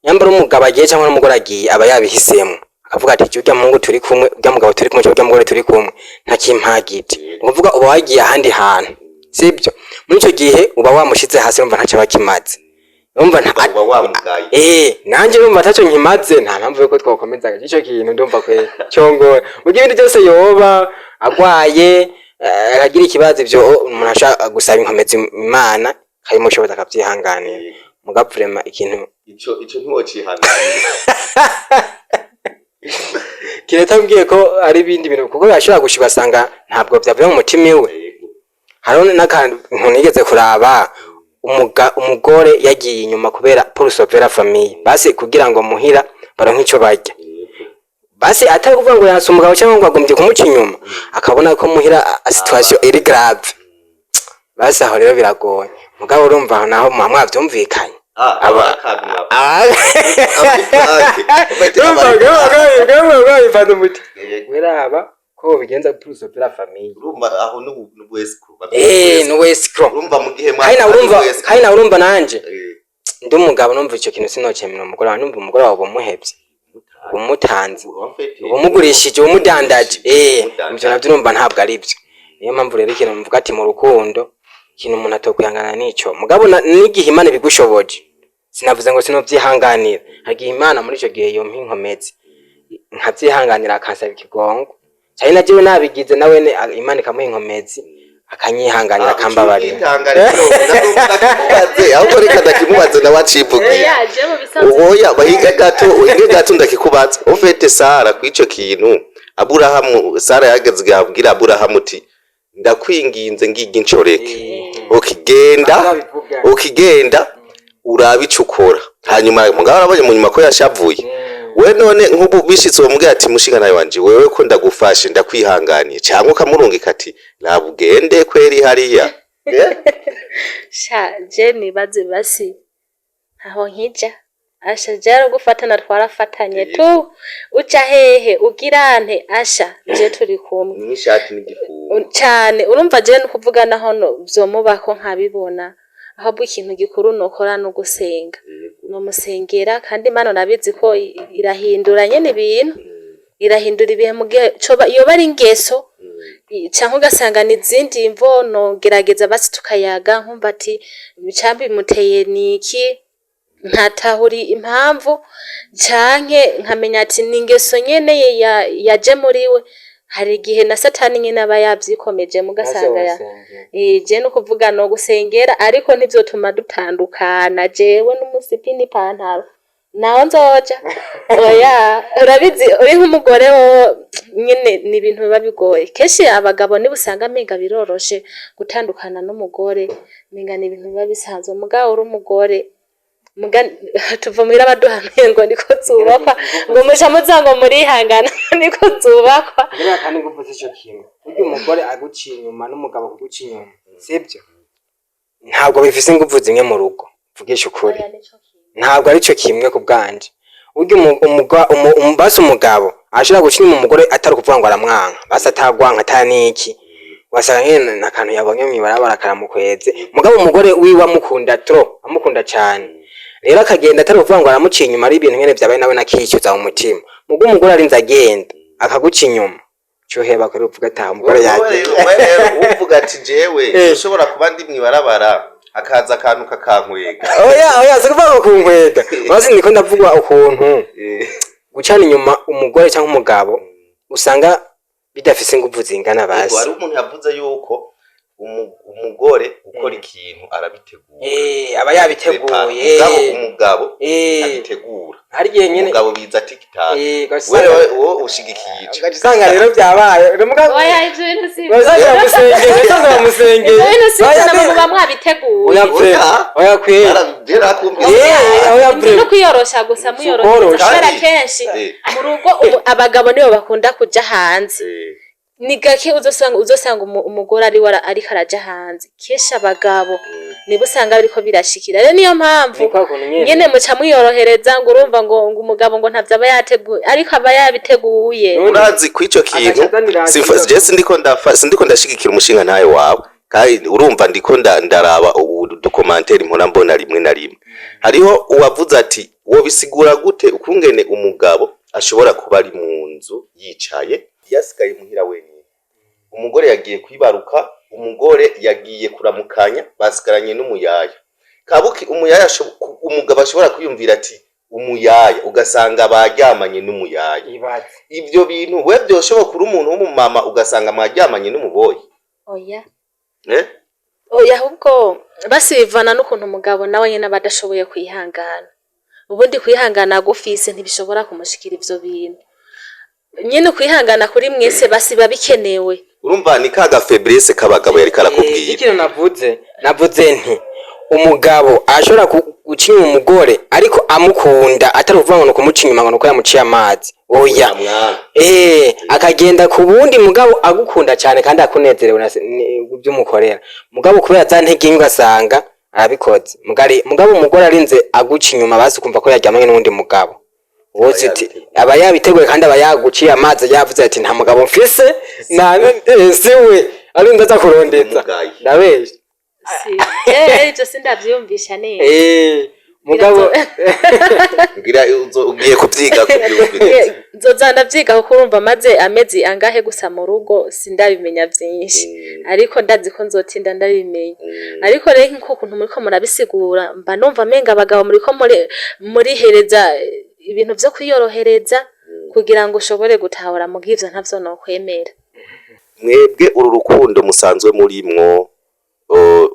nyambara umugabo agiye cyangwa n'umugore agiye aba yabihisemo, akavuga ati urya muhungu turi kumwe, urya mugabo turi kumwe, cyangwa urya mugore turi kumwe ntakimpagije. Ni ukuvuga uba wagiye ahandi hantu, sibyo? Muri icyo gihe uba wamushize hasi, urumva ntacyo aba akimaze. Urumva nta Uba wamugaye. Nanje urumva ataco nkimaze, nta mpamvu yuko twokomeza ico kintu. Ndumva kwe cyongora mu gihe ibindi byose yoba agwaye, akagira ikibazo, ivyo umuntu ashaka gusaba inkomezi Imana kayimushoboza akavyihanganira. Mugabo vraiment ikintu Ico ntiwocihanganira. Kireta mbwiye ko ari ibindi bintu, kuko yashobora gushika ugasanga ntabwo vyavuye mu mutima iwe. Hariho n'akantu nigeze kuraba, umugore yagiye inyuma kubera pour sauver la famille, basi kugira ngo muhira baronke ico barya, basi atari kuvuga ngo yanse umugabo cyangwa ngo agombye kumuca inyuma, akabona ko muhira situation iri grave. Basi aho rero biragoye, mugabo urumva aho naho muba mwavyumvikanye. Aba akantu Urumva bifata umuti weraba ko bigenza pour sauver la famille. Urumva aho n'ubwescroc. N'ubwescroc. Urumva mu gihe Kandi nawe urumva, kandi nawe urumva nanje ndi umugabo, numva ico kintu sinocemera umugore wawe, numva umugore wawe umuhevye, umutanze, umugurishije, umudandaje, ivyo navyo urumva ntabwo ari byo. Niyo mpamvu rero ikintu mvuga ati mu rukundo ikintu umuntu atokwihangana nico, mugabo n'igihe Imana ibigushoboje, sinavuze ngo sinovyihanganira, hagihe Imana muri ico gihe yompa inkomezi nkavyihanganira, akansaba ikigongo, cyane na jewe nabigize nawene Imana ikamuha inkomezi akanyihanganira, akambabarira. Ahubwo reka ndakimubaze nawe acivugiye. Oya, je mu bisanzwe Oya, bahinge gato, uhinge gato, ndakikubaza. Ufete Sara kw'ico kintu Aburahamu, Sara yageze igihe abwira Aburahamu uti: "Ndakwinginze, ngiga incoreke, ukigenda ukigenda urabe ico ukora." Hanyuma mugabo arabonye mu nyuma ko yashavuye we. None nk'ubu bishitse uwo mubwira ati: "Mushinga nawe wanje, wewe ko ndagufashe, ndakwihanganiye," cyangwa ukamurungika ati: "Raba ugende kweri hariya." Sha, je nibaze basi ntaho nkija. Asha, je ari gufatana twarafatanye tu, uja hehe, ugirante, asha je turi kumwe. N'ishati n'igifungo. Cane, urumva je nukuvuga naho no vyomubako nkabibona, ahubwo ikintu gikuru nokora no gusenga, nomusengera, kandi Imana nabizi ko irahindura nyene ibintu, irahindura ibihe mu gihe coba yoba ari ingeso canke ugasanga ni izindi mvo. Nogerageza basi tukayaga, nkumva ati icambi bimuteye niki, nkatahura impamvu, canke nkamenya ati ni ingeso nyene yaje muri we. Hari igihe na Satani nyene aba yavyikomeje, mugasanga ya je nukuvuga no gusengera, ariko ntivyotuma dutandukana. Jewe n'umusipi n'ipantaro naho nzoja, oya. Urabizi, uri nk'umugore wowe nyene ni ibintu biba bigoye. Kenshi abagabo nibo usanga amenga biroroshe gutandukana n'umugore, menga ni ibintu biba bisanzwe. Mugabo uri umugore, muga tuva muhira baduhanuye ngo niko zubakwa, ngo muca muza ngo murihangana, niko zubakwa. Buriya kandi nguvu z'ico kintu, burya umugore aguciye inyuma n'umugabo kuguca inyuma sibyo, ntabwo bifise inguvu zimwe mu rugo. Mvugisha ukuri, ntabwo arico kimwe ku bwanje. Burya basi umugabo ashobora guca inyuma umugore atari ukuvuga ngo aramwanka, basi atagwanka ataniki, wasanga nyene nakantu yabonye mw'ibarabara karamukweze. Mugabo umugore wiwe amukunda trop, amukunda cane, rero akagenda atari ukuvuga ngo aramuciye inyuma, ari ibintu nyene vyabaye nawe nakicuza mu mutima. Mugo umugore arinze agenda akaguca inyuma, cuheba kuri uvuga ata umugore yagiye. Wewe rero uvuga ati jewe ushobora kuba ndi mw'ibarabara hakaza akantu kakankwega. Oya, oya, si kuvuga ngo kunkwega, basi ndiko ndavuga ukuntu gucana inyuma umugore cyangwa umugabo usanga bidafise inguvu zingana. Yego, Basi hari umuntu yavuze yuko umugore gukora ikintu arabitegura. Aba yabiteguye. Mugabo umugabo abitegura. Hari igihe nyene Umugabo biza tikitaka. Ugasanga Wewe wowe ushigikiye ico? Ugaca usanga rero byabaye. Oya, ivyo bintu si Ugasanga bamusengeye, ugasanga bamusengeye. Ivyo bintu si Oya, byo, nabo muba mwabiteguye. Oya pre, Oya. oya kwe. Narakumvise. Oya Ni pre. no kwiyorosha gusa, mwiyorosha Ukworosha. kubera Kandi- kenshi mu rugo ubu abagabo nibo bakunda kuja hanze. Ni gake uzosanga umugore ari we ariko araja hanze. Kenshi abagabo nibo usanga biriko birashikira. Rero niyo mpamvu Ni kwa kuntu nyene. nyene muca mwiyorohereza, ngo urumva ngo umugabo ngo ntavyo aba yateguye, ariko aba yabiteguye. Urazi kw'ico kintu Agaca azanira je sindiko ndashigikira umushinga ntayo wawe, kandi urumva ndiko ndaraba uducommentaires mpora mbona rimwe na rimwe. Hariho uwavuze ati: "Wobisigura gute ukungene umugabo ashobora kuba ari mu nzu yicaye, yasigaye muhira wenyine, umugore yagiye kwibaruka, umugore yagiye kuramukanya, basigaranye n'umuyaya, Kabuki umuyaya umugabo ashobora kwiyumvira ati umuyaya, ugasanga baryamanye n'umuyaya. Ibaze. Ivyo bintu we vyoshoboka uri umuntu w'umumama ugasanga mwaryamanye n'umuboyi? Oya. Eh? Oya, ahubwo basibivana n'ukuntu umugabo nawe nyene aba adashoboye kwihangana. Ubundi kwihangana agufise ntibishobora kumushikira ivyo bintu nyene. Kwihangana kuri mwese basiba bikenewe. Urumva ni kaga faiblesse k'abagabo yariko arakubwira. Ikintu navuze nti umugabo ashobora guca inyuma umugore ariko amukunda, atari ukuvuga ngo ni ukumuca inyuma ngo ni uko yamuciye amazi, oya. Mwana. Akagenda ku wundi mugabo agukunda cyane kandi akunezerewe na ibyo umukorera, mugabo kubera za ntege nke ugasanga arabikoze. Mugabo umugore arinze aguca inyuma, basi ukumva ko yaryamanye n'uwundi mugabo, wowe uti aba yabiteguye kandi aba yaguciye amazi, yavuze ati nta mugabo mfise na siwe arinze aza kurondeza. Umugaye. Ndabesha? Si ivyo sindavyiyumvisha neza. Mugabo Ngira ugiye kubyiga kubyumviriza. Nzoza ndavyiga kuko urumva maze amezi angahe gusa mu rugo, sindabimenya vyinshi, ariko ndazi ko nzotinda ndabimenya. Ariko rero nkuko ukuntu muriko murabisigura, mba numva menga abagabo muriko murihereza ibintu vyo kwiyorohereza kugira ngo ushobore gutahura, muga ivyo ntavyo nokwemera. Mwebwe uru rukundo musanzwe murimwo,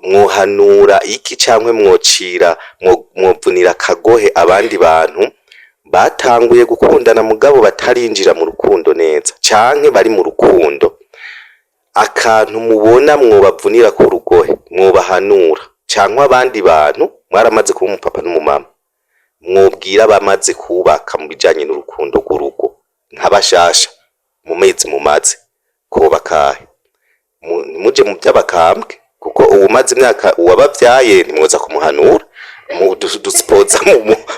mwohanura iki canke mwocira mwovunira akagohe abandi bantu batanguye gukundana mugabo batarinjira mu rukundo neza canke bari mu rukundo? Akantu mubona mwobavunira ku rugohe, mwobahanura, canke abandi bantu mwaramaze kuba umupapa n'umumama, mwobwira abamaze kubaka mu bijanye n'urukundo rw'urugo nk'abashasha mu mezi mumaze koba kahe? Ntimuje mu by'abakambwe, kuko uwumaze imyaka uwabavyaye ntimwoza kumuhanura. Dusipoza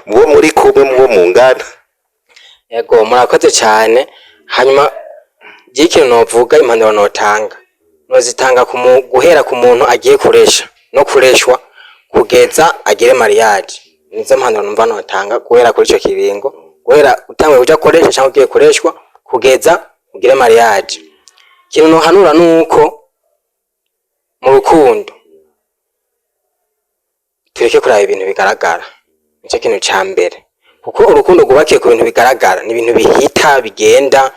mubo muri kumwe, mubo mungana. Yego, murakoze cyane. Hanyuma igihe ikintu novuga, impanuro notanga, nozitanga guhera ku muntu agiye kuresha no kureshwa kugeza agire mariage. Nizo mpanuro numva notanga guhera kuri ico kiringo, guhera utanguye kuja kuresha cyangwa ugiye kureshwa kugeza ugire mariage. Ikintu nohanura nuko mu rukundo tureke kuraba ibintu bigaragara, nicyo kintu ca mbere, kuko urukundo rwubakiye ku bintu bigaragara ni ibintu bihita bigenda.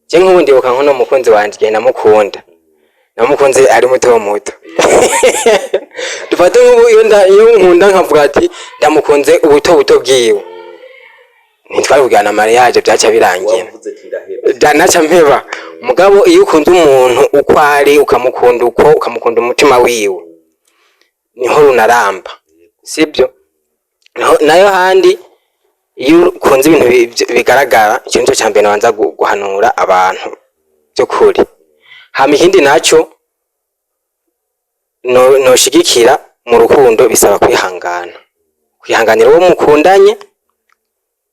Je nk'ubu ndibuka nkuno mukunzi wanje, igihe namukunda, namukunze ari muto muto. Dufate nk'ubu iyo nkunda nkavuga ati ndamukunze ubuto buto bwiwe, ntitwari kugirana mariage, byaca birangira. Naca mpeba. Mugabo iyo ukunze umuntu uko ari, ukamukunda uko, ukamukunda umutima wiwe, niho runaramba, sibyo? Nayo handi iyo ukunze ibintu bigaragara, icyo nicyo cya mbere nabanza guhanura abantu by'ukuri. Hama ikindi naco noshigikira mu rukundo, bisaba kwihangana, kwihanganira uwo mukundanye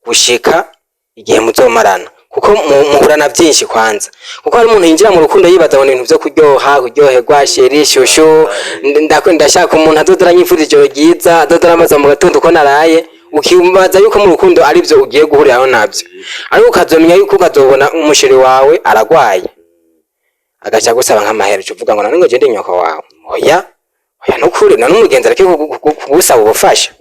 gushika igihe muzomarana, kuko muhurana byinshi kwanza. Kuko hari umuntu yinjira mu rukundo yibaza ngo ni ibintu vyo kuryoha, kuryoherwa, chéri, chouchou, ndashaka umuntu azoza aranyifuriza ijoro ryiza, azoza arambaza mu gatondo uko naraye, ukibaza yuko mu rukundo arivyo ugiye guhuriraho navyo. Ariko ukazomenya yuko ukazobona umu chéri wawe aragwaye, agaca agusaba nk'amahera, uca uvuga ngo none ngo je ndi nyoko wawe? Oya, oya, nukuri none umugenzi areke kugusaba ubufasha.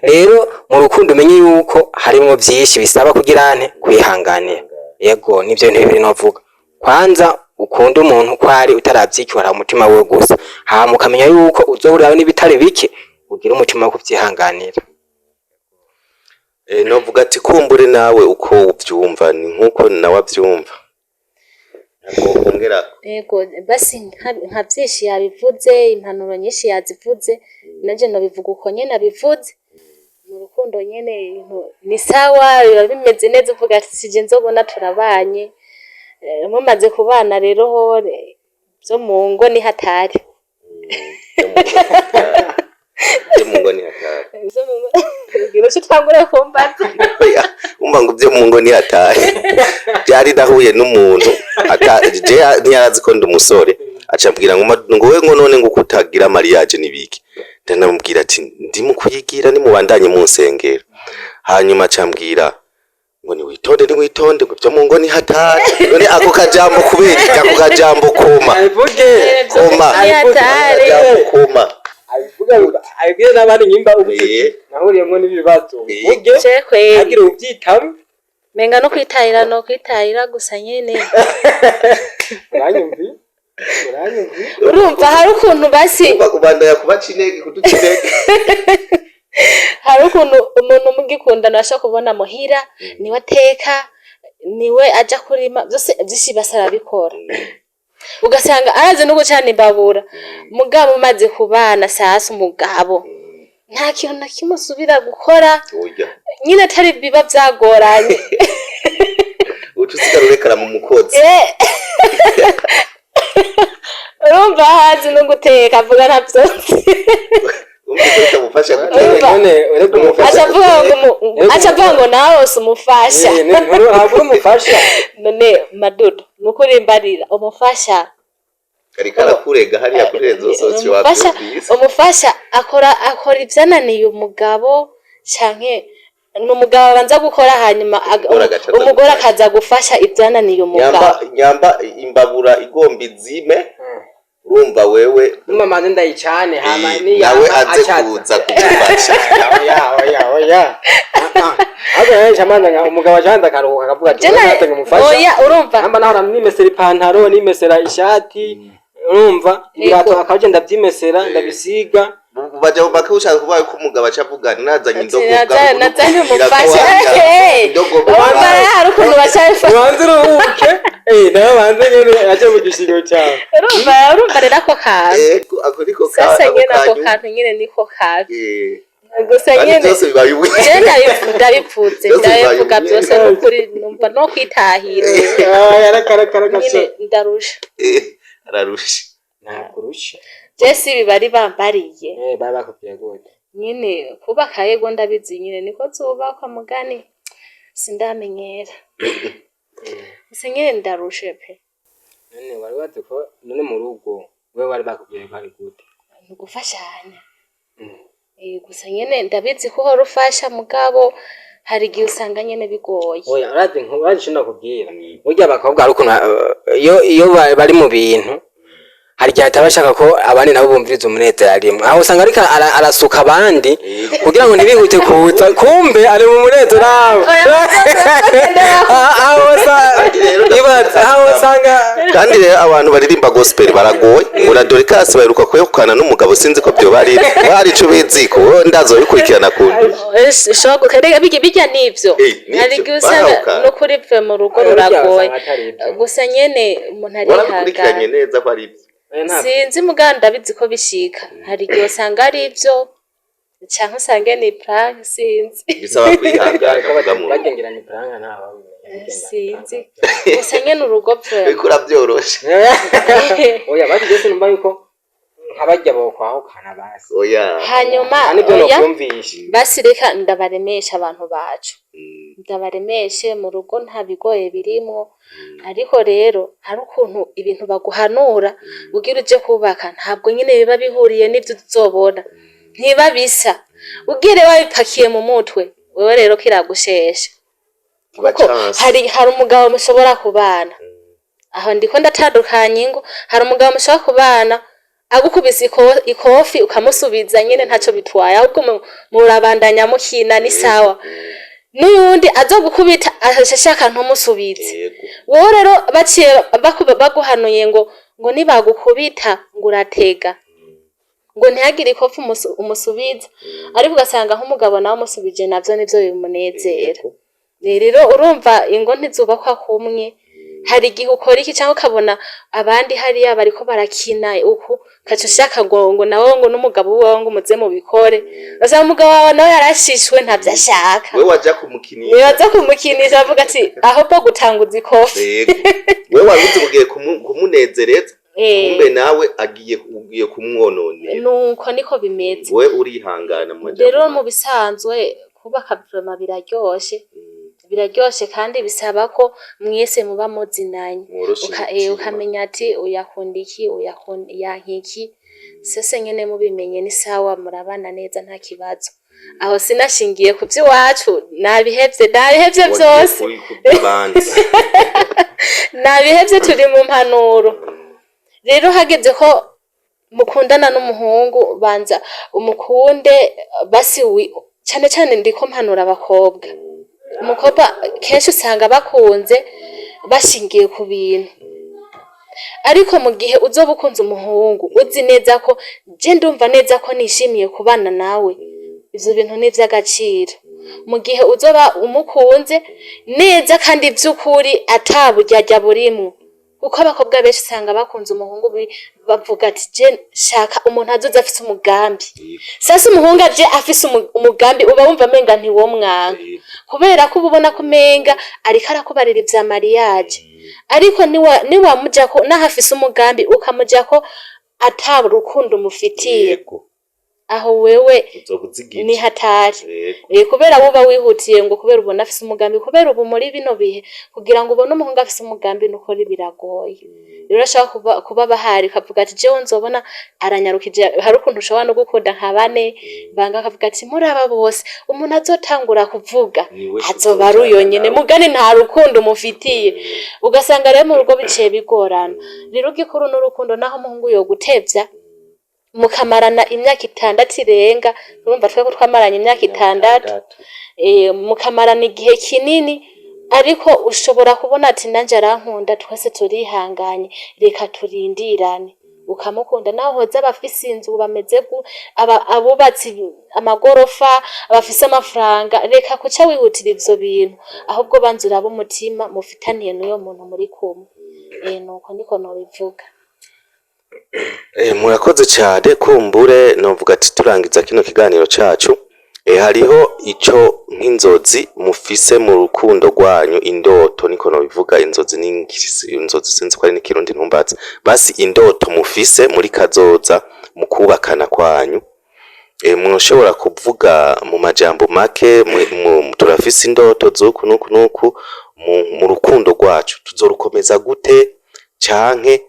Rero mu rukundo umenye yuko harimwo vyinshi bisaba kugira nte kwihanganira. Yego, nivyo bintu bibiri novuga. Kwanza ukunda umuntu uko ari, utaravyikiwara umutima wiwe gusa, hama ukamenya yuko uzohuriraho n'ibitari bike, ugira umutima wo kuvyihanganira. Novuga ati kumbure nawe uko uvyumva ni nkuko nawe avyumva, ntabwo wongera. Yego, basi nka vyinshi yabivuze, impanuro nyinshi yazivuze, nanje nobivuga uko nyene abivuze. Mu rukundo nyene ibintu ni sawa, biba bimeze neza, uvuga ati sije nzobona turabanye. Mumaze kubana rero ho vyo mu ngo ni hatari. Byo mu ngo ni hatari. Vyo mu ngo ugira uce utangure kumbaza. Oya, umva ngo byo mu ngo ni hatari. Byari nahuye n'umuntu je ntiyarazi ko ndi umusore, aca ambwira ngo ngo we ngo none ngo kutagira mariage nibiki? Ndanamubwira ati ndi mu kuyigira, nimubandanye mu nsengero. Hanyuma aca ambwira ngo niwitonde, niwitonde, ngo byo mu ngo ni hatari. None ako kajambo kubera iki? Ako kajambo koma Abivuge. Koma. Ni hatari. Akajambo koma. Abivuga, abibwire n'abandi nyimba ubu nahuriyemwo n'ibibazo, uvuge Je kweri hagire ubyitamo. Menga no kwitahira, no kwitahira gusa nyene. Uranyumvi, uranyumvi. Urumva hari ukuntu basi Ubandanya kubaca intege, kuduca intege. Hari ukuntu umuntu mugikundana ashobora kubona muhira niwe ateka, niwe aja kurima, byose byinshi basi arabikora, ugasanga arazi no gucana imbabura. Mugabo umaze kubana, sasa umugabo nta kintu na kimwe usubira gukora. Oya. Nyine atari biba byagoranye. Uca usigara urekara mu mukozi. Urumva hazi no guteka, avuga nta byose. Wumvise bitamufasha guteka. Urumva? None uretse umufasha Aca avuga ngo aca avuga ngo nawe si umufasha. Ntabwo uri umufasha. None madudu, nukuri mbarira, umufasha Kariko arakurega hariya kuri réseaux sociaux. Umufasha Wavyumvise? Umufasha akora ivyananiye umugabo, canke ni umugabo abanza gukora, hanyuma Umugore agaca aza umugore gufasha. akaza gufasha ivyananiye umugabo. Nyamba imbabura igomba izime, urumva wewe Numa manze ndayicane, hama nawe niyama aze acaza. kuza kugufasha. Oya, oya, oya. Ahubwo rero amanza umugabo acanza akaruhuka, akavuga ati Je natanga umufasha. Oya, urumva. Namba nahora nimesera ipantaro, nimesera ishati, urumva ibirato, akaje ndavyimesera, ndabisiga. Baja baka ushaka kuvuga ko umugabo aca avuga nazanye indogobwa. Nazanye umufasha. Indogobe. Urumva hari ukuntu bacabifata. Ubanze uruhuke, nawe banze nyene aje mu gishingo cyawe. Urumva rero ako kantu. Ego, ako niko Sasa nyene ako kanyu. kantu nyene niko kabi gusa. Kandi Nyene byose biba bimwe. Je ndabipfutse. Byose bibaye Ndabivuga bimwe. byose nukuri, numva no kwitahira nyene ndarusha. Ararusha. Ntakurusha. Je si ibi bari bambariye. Baba bakubwiye gute? Nyene kubaka, yego ndabizi nyene niko zubakwa, mugani sindamenyera gusa nyene ndarushe pe. None wari wazi ko none mu rugo wewe wari bakubwiye ko ari gute? Ni ugufashanya. Gusa nyene ndabizi ko uhora ufasha, mugabo hari igihe usanga nyene bigoye. Oya, urazi urazi ico nakubwira? Burya abakobwa hari ukuntu iyo bari mu bintu, hari igihe ataba ashaka ko abandi nabo bumviriza umunezero arimwo. Aho usanga ariko arasuka abandi kugira ngo ntibihute kuza, kumbe ari mu munezero aho. Aho ibaze, aho usanga Kandi rero abantu baririmba gospel baragoye. Ngo na Dorcas baheruka kwegukana n'umugabo, sinzi ko byoba ari hari ico biziko, wowe ndazo bikurikirana kundi. Shogo rega bijya nivyo. Nivyo, Hari igihe usanga barahukana. nukuri pfe mu rugo Oya, burya ruragoye. usanga atari ibyo. Gusa nyene umuntu Warabikurikiranye arihangana. neza ko ari ibyo? Oya, ntabwo. Sinzi, mugabo ndabizi ko bishika, hari igihe usanga ari ibyo canke usange ni prank, sinzi. Bisaba kwihangana Bariko kuva mu rugo. bagengerana ipranka, nta Sinzi, gusa nyene urugo pfe. Uriko urabyoroshe. Oya, basi je sinumva yuko nkabarya bokwahukana basi. Oya. Hanyuma Kandi ibyo oya, novyumvishe. Basi reka ndabaremesha abantu bacu, ndabaremeshe, mu rugo nta bigoye birimwo. Ariko rero hari ukuntu ibintu baguhanura ugira uje kubaka ntabwo nyine biba bihuriye n'ibyo uzobona, ntiba bisa ugire wabipakiye mu mutwe wewe, rero kiragushesha Kuba kuko chance. hari umugabo mushobora kubana, aho ndiko ndatandukanya ingo, hari umugabo mushobora kubana agukubise ikofi ukamusubiza nyene ntaco bitwaye, ahubwo murabandanya mukina, ni sawa. N'uyundi azogukubita ashaka ntumusubize. Wowe rero baciye baguhanuye ngo nibagukubita ngo uratega, ngo ntihagire ikofi umusubiza, ariko ugasanga nk'umugabo nawe umusubije navyo nivyo bimunezera. Rero urumva ingo ntizubakwa kumwe. Hari igihe ukora iki cyangwa ukabona abandi hariya bariko barakina uku, ukaca ushaka ngo nawe ngo n'umugabo wawe ngo muze mubikore, ugasanga umugabo wawe nawe yarashishwe, ntavyo ashaka. We waja kumukinisha. Nibaza kumukinisha, avuga ati ahubwo gutanguza ikofi. Yego, we wari uzi ugiye kumunezereza, kumbe nawe ugiye kumwononera. Nuko niko bimeze. We urihangana mu majambo. Rero mu bisanzwe kubaka vraiment biraryoshe, biraryoshe, kandi bisaba ko mwese muba muzinanye. Mworoshe imitima. Ukamenya ati uyakunda iki, uyakunda yanka iki, sese nyene mubimenye ni sawa, murabana neza nta kibazo. Aho sinashingiye ku vy'iwacu, nabihevye, nabihevye Wagiye vyose. Ku by'abandi. Nabihevye, turi mu mpanuro. Rero hageze ko mukundana n'umuhungu, banza umukunde basi cane cane ndiko mpanura abakobwa. Umukobwa kenshi usanga bakunze bashingiye ku bintu, ariko mu gihe uzoba ukunze umuhungu uzi neza ko je ndumva neza ko nishimiye kubana nawe, ivyo bintu ni ivy'agaciro. Mu gihe uzoba umukunze neza kandi vy'ukuri ata buryarya burimwo, kuko abakobwa benshi usanga bakunze umuhungu bavuga ati je shaka umuntu azoza afise umugambi. Sasa umuhungu aje afise umugambi, uba wumva menga ntiwomwanka, kubera ko uba ubona ko umenga ariko arakubarira ivya mariage. Ariko niwamujako naho afise umugambi, ukamujako ata rukundo umufitiye, aho wewe uzoba uzigije. Ni hatari. Kubera wuba wihutiye ngo kubera ubona afise umugambi, kubera ubu muri bino bihe kugira ngo ubone umuhungu afise umugambi nukuri biragoye. Rero urashobora kuba bahari ukavuga ati jewe nzobona aranyarukije. Hari ukuntu ushobora no gukunda nka bane banga, akavuga ati muri aba bose umuntu azotangura kuvuga Niwe azoba ari uyo tuzojana nyene. Nawe. Mugani nta rukundo umufitiye, ugasanga rero mu rugo biciye bigorana. Rero igikuru n'urukundo, naho umuhungu yogutevya mukamarana imyaka 6 irenga, urumva twe ko twamaranye imyaka 6, mukamarana igihe kinini, ariko ushobora kubona ati nanje arankunda, twese turihanganye, reka turindirane, ukamukunda. Naho hoza abafise inzu bameze abubatsi amagorofa, abafise amafaranga, reka kuca wihutira ivyo bintu, ahubwo banza urabe umutima mufitaniye n'uyo muntu muri kumwe. Nuko niko nobivuga. Murakoze cyane. Kumbure novuga ati turangiza kino kiganiro cacu, hariho ico nk'inzozi mufise mu rukundo rwanyu, indoto niko nobivuga, inzozi ni inzozi, sinzi ko ari n'ikirundi, ntumbaze. Basi indoto mufise muri kazoza mu kubakana kwanyu, mwoshobora kuvuga mu majambo make: turafise indoto z'uku n'uku n'uku mu rukundo rwacu, tuzorukomeza gute, canke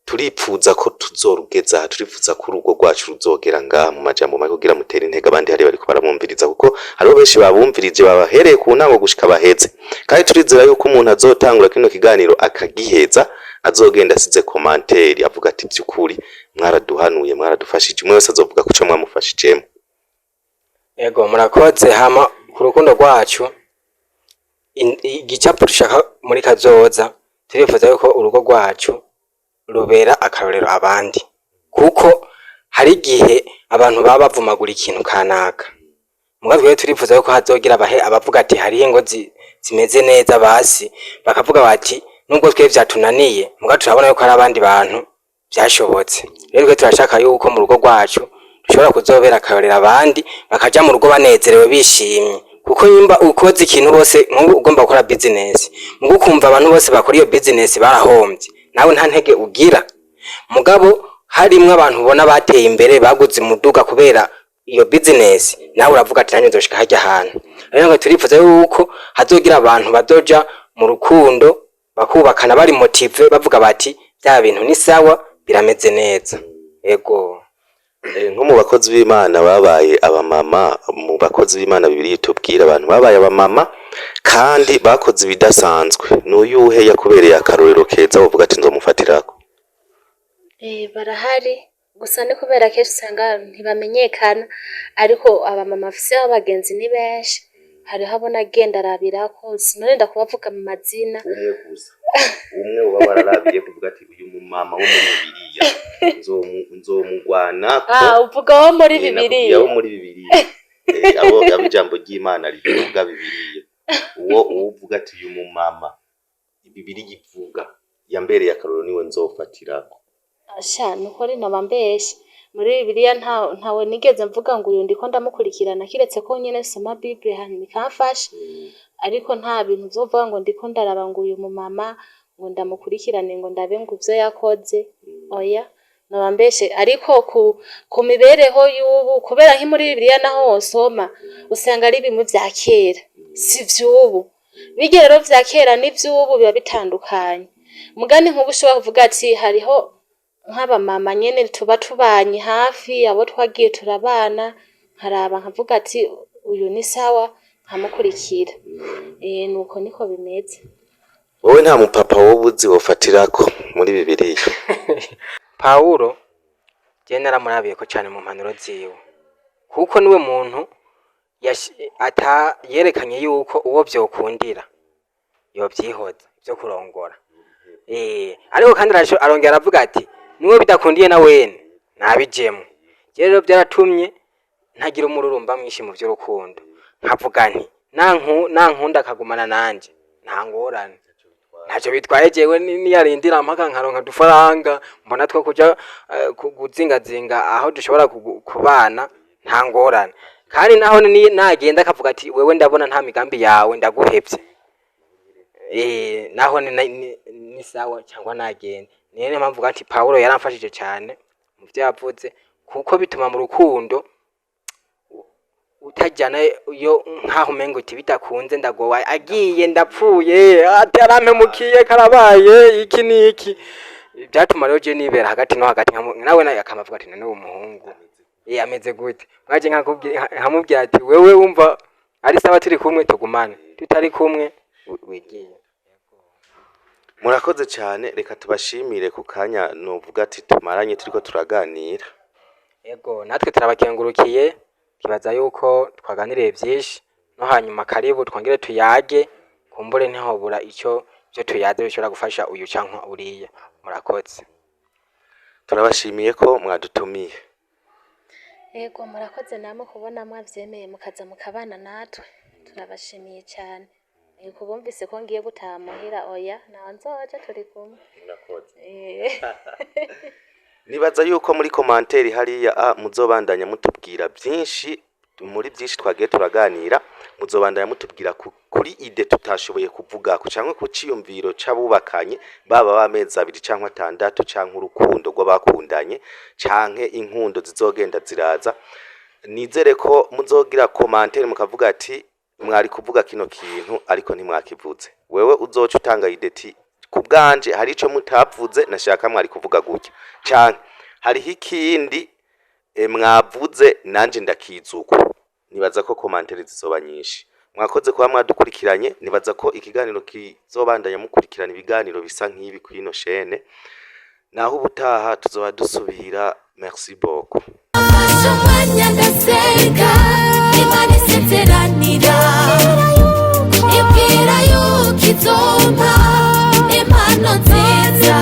turipfuza ko tuzorugeza, turifuza ko urugo rwacu ruzogera ngaha, mu majambo make, kugira mutere intege abandi hari bariko baramwumviriza, kuko hariho benshi babumvirije babahereye ku ntango gushika baheze. Kandi turizera yuko umuntu azotangura kino kiganiro akagiheza azogenda asize commentaire avuga ati vy'ukuri mwaraduhanuye, mwaradufashije. Umwe wese azovuga kuco mwamufashijemo. Ego, murakoze. Hama ku rukundo rwacu, igicapo dushaka muri kazoza, turifuza yuko urugo rwacu rubera akarorero abandi, kuko hari igihe abantu baba bavumagura ikintu kanaka. Muga twebwe turifuza yuko hazogira abahe abavuga ati hariho ingo zimeze neza, basi bakavuga bati nubwo twe vyatunaniye, muga turabona yuko hari abandi bantu vyashobotse. Rero twe turashaka yuko mu rugo rwacu dushobora kuzobera akarorero abandi, bakaja mu rugo banezerewe, bishimye, kuko nyimba ukoze ikintu bose, nk'ubu ugomba gukora business, muga ukumva abantu bose bakora iyo business barahomvye, nawe nta ntege ugira. Mugabo harimwo abantu ubona bateye imbere, baguze umuduga kubera iyo business, nawe uravuga ati nanjye nzoshika harya hantu. Rero ngo turifuza yuko hazogira abantu bazoja mu rukundo, bakubakana bari motivés, bavuga bati bya bintu ni sawa, birameze neza. Ego. Nko mu bakozi b'Imana babaye abamama, mu bakozi b'Imana Bibiliya itubwira abantu babaye abamama kandi bakoze ibidasanzwe, n'uyuhe yakubereye akarorero keza wovuga ati nzomufatirako? Barahari, gusa ni kubera kenshi usanga ntibamenyekana, ariko abamama bafise abagenzi ni benshi. Hariho abo nagenda arabirako, sinorinda kubavuga mu mazina. Umwe gusa, umwe uba wararabiye kuvuga ati uyu mumama wo muri Bibiliya nzomugwanako. Ah, uvuga wo muri Nakubwiye Bibiliya. Abo muri Bibiliya, abo ijambo ry'Imana rivuga, Bibiliya, uwo uvuga ati uyu mumama Bibiliya ivuga yambereye akarorero, niwe nzofatirako. Sha, nukuri noba mbeshe, muri Bibiliya ntawe nigeze mvuga ngo uyu ndiko ndamukurikirana, kiretse ko nyene nsoma Bible hanyuma ikamfasha, ariko nta bintu vyovuga ngo ndiko ndaraba ngo uyu mumama ngo ndamukurikirane, ngo ndabe ngo ivyo yakoze, oya, noba mbeshe. Ariko ku mibereho y'ubu, kubera nki muri Bibiliya naho wosoma usanga ari bimwe vya kera, si vy'ubu. Birya rero vya kera n'ivy'ubu biba bitandukanye. Mugani nk'ubu ushobora kuvuga ati hariho nk'abamama nyene tuba tubanye hafi, abo twagiye turabana, nkaraba nkavuga ati uyu ni sawa, nkamukurikira. Nuko niko bimeze. Wowe nta mupapa woba uzi wofatirako muri Bibiliya? Pawulo. Je naramurabiye ko cane mu mpanuro ziwe, kuko niwe muntu ata yerekanye yuko uwo vyokundira yovyihoza ivyo kurongora. Ariko kandi arongera aravuga ati niwe bidakundiye na wene nabijemwo. Je rero vyaratumye ntagira umururumba mwinshi mu vy'urukundo, nkavuga nti nankunda akagumana nanje nta ngorane, ntacyo bitwaye. Jewe niyarindira mpaka nkaronka udufaranga mbona two kuja kuzingazinga aho dushobora kubana, nta ngorane. Kandi naho nagenda akavuga ati wewe ndabona nta migambi yawe, ndaguhevye, naho ni sawa cyangwa nagenda. Niyo mpamvu mvuga ati Pawulo yaramfashije cyane mu vyo yavuze, kuko bituma mu rukundo utajyana yo nkaho umengo uti bidakunze ndagowa, agiye ndapfuye, ati arampemukiye, karabaye iki n'iki. Byatuma rero je nibera hagati no hagati, nawe nawe akamavuga ati none uwo muhungu ameze gute? Mwaje nkamubwira ati wewe wumva ari sawa turi kumwe tugumane, tutari kumwe wigiye. Murakoze cyane, reka tubashimire ku kanya novuga ati tumaranye turiko turaganira. Ego, natwe turabakengurukiye. Twibaza yuko twaganiriye byinshi, no hanyuma karibu twongere tuyage, kumbure ntihobura ico ivyo tuyaze bishobora gufasha uyu canke uriya. Murakoze. Turabashimiye ko mwadutumiye. Ego, murakoze namwe kubona mwavyemeye mukaza mukabana natwe, turabashimiye cyane. Ego, bumvise ko ngiye gutaha muhira, oya ntaho nzoja, turi kumwe. Nibaza yuko muri commentaire hariya muzobandanya mutubwira byinshi muri byinshi twagiye turaganira, muzobandanya mutubwira kuri idée tutashoboye kuvuga ku canke ku ciyumviro c'abubakanye, baba b'amezi 2 canke 6, canke urukundo rw'abakundanye, canke inkundo zizogenda ziraza. Nizere ko muzogira commentaire mukavuga ati mwari kuvuga kino kintu ariko ntimwakivuze. Wewe uzoca utanga idée ati ku bwanje hari ico mutavuze nashaka mwari kuvuga gutya, canke hariho ikindi mwavuze nanje ndakizuko. Nibaza ko commentaire zizoba nyinshi. Mwakoze kuba mwadukurikiranye. Nibaza ko ikiganiro kizobandanya mukurikirana ibiganiro bisa nk'ibi kuri ino chaîne. Naho ubutaha tuzoba dusubira. Merci beaucoup. Afashe umwanya ndasenga, Imana isezeranira, ibwira yuko izompa impano nziza.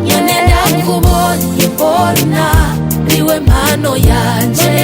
None ndakubonye, mbona niwe mpano yanje.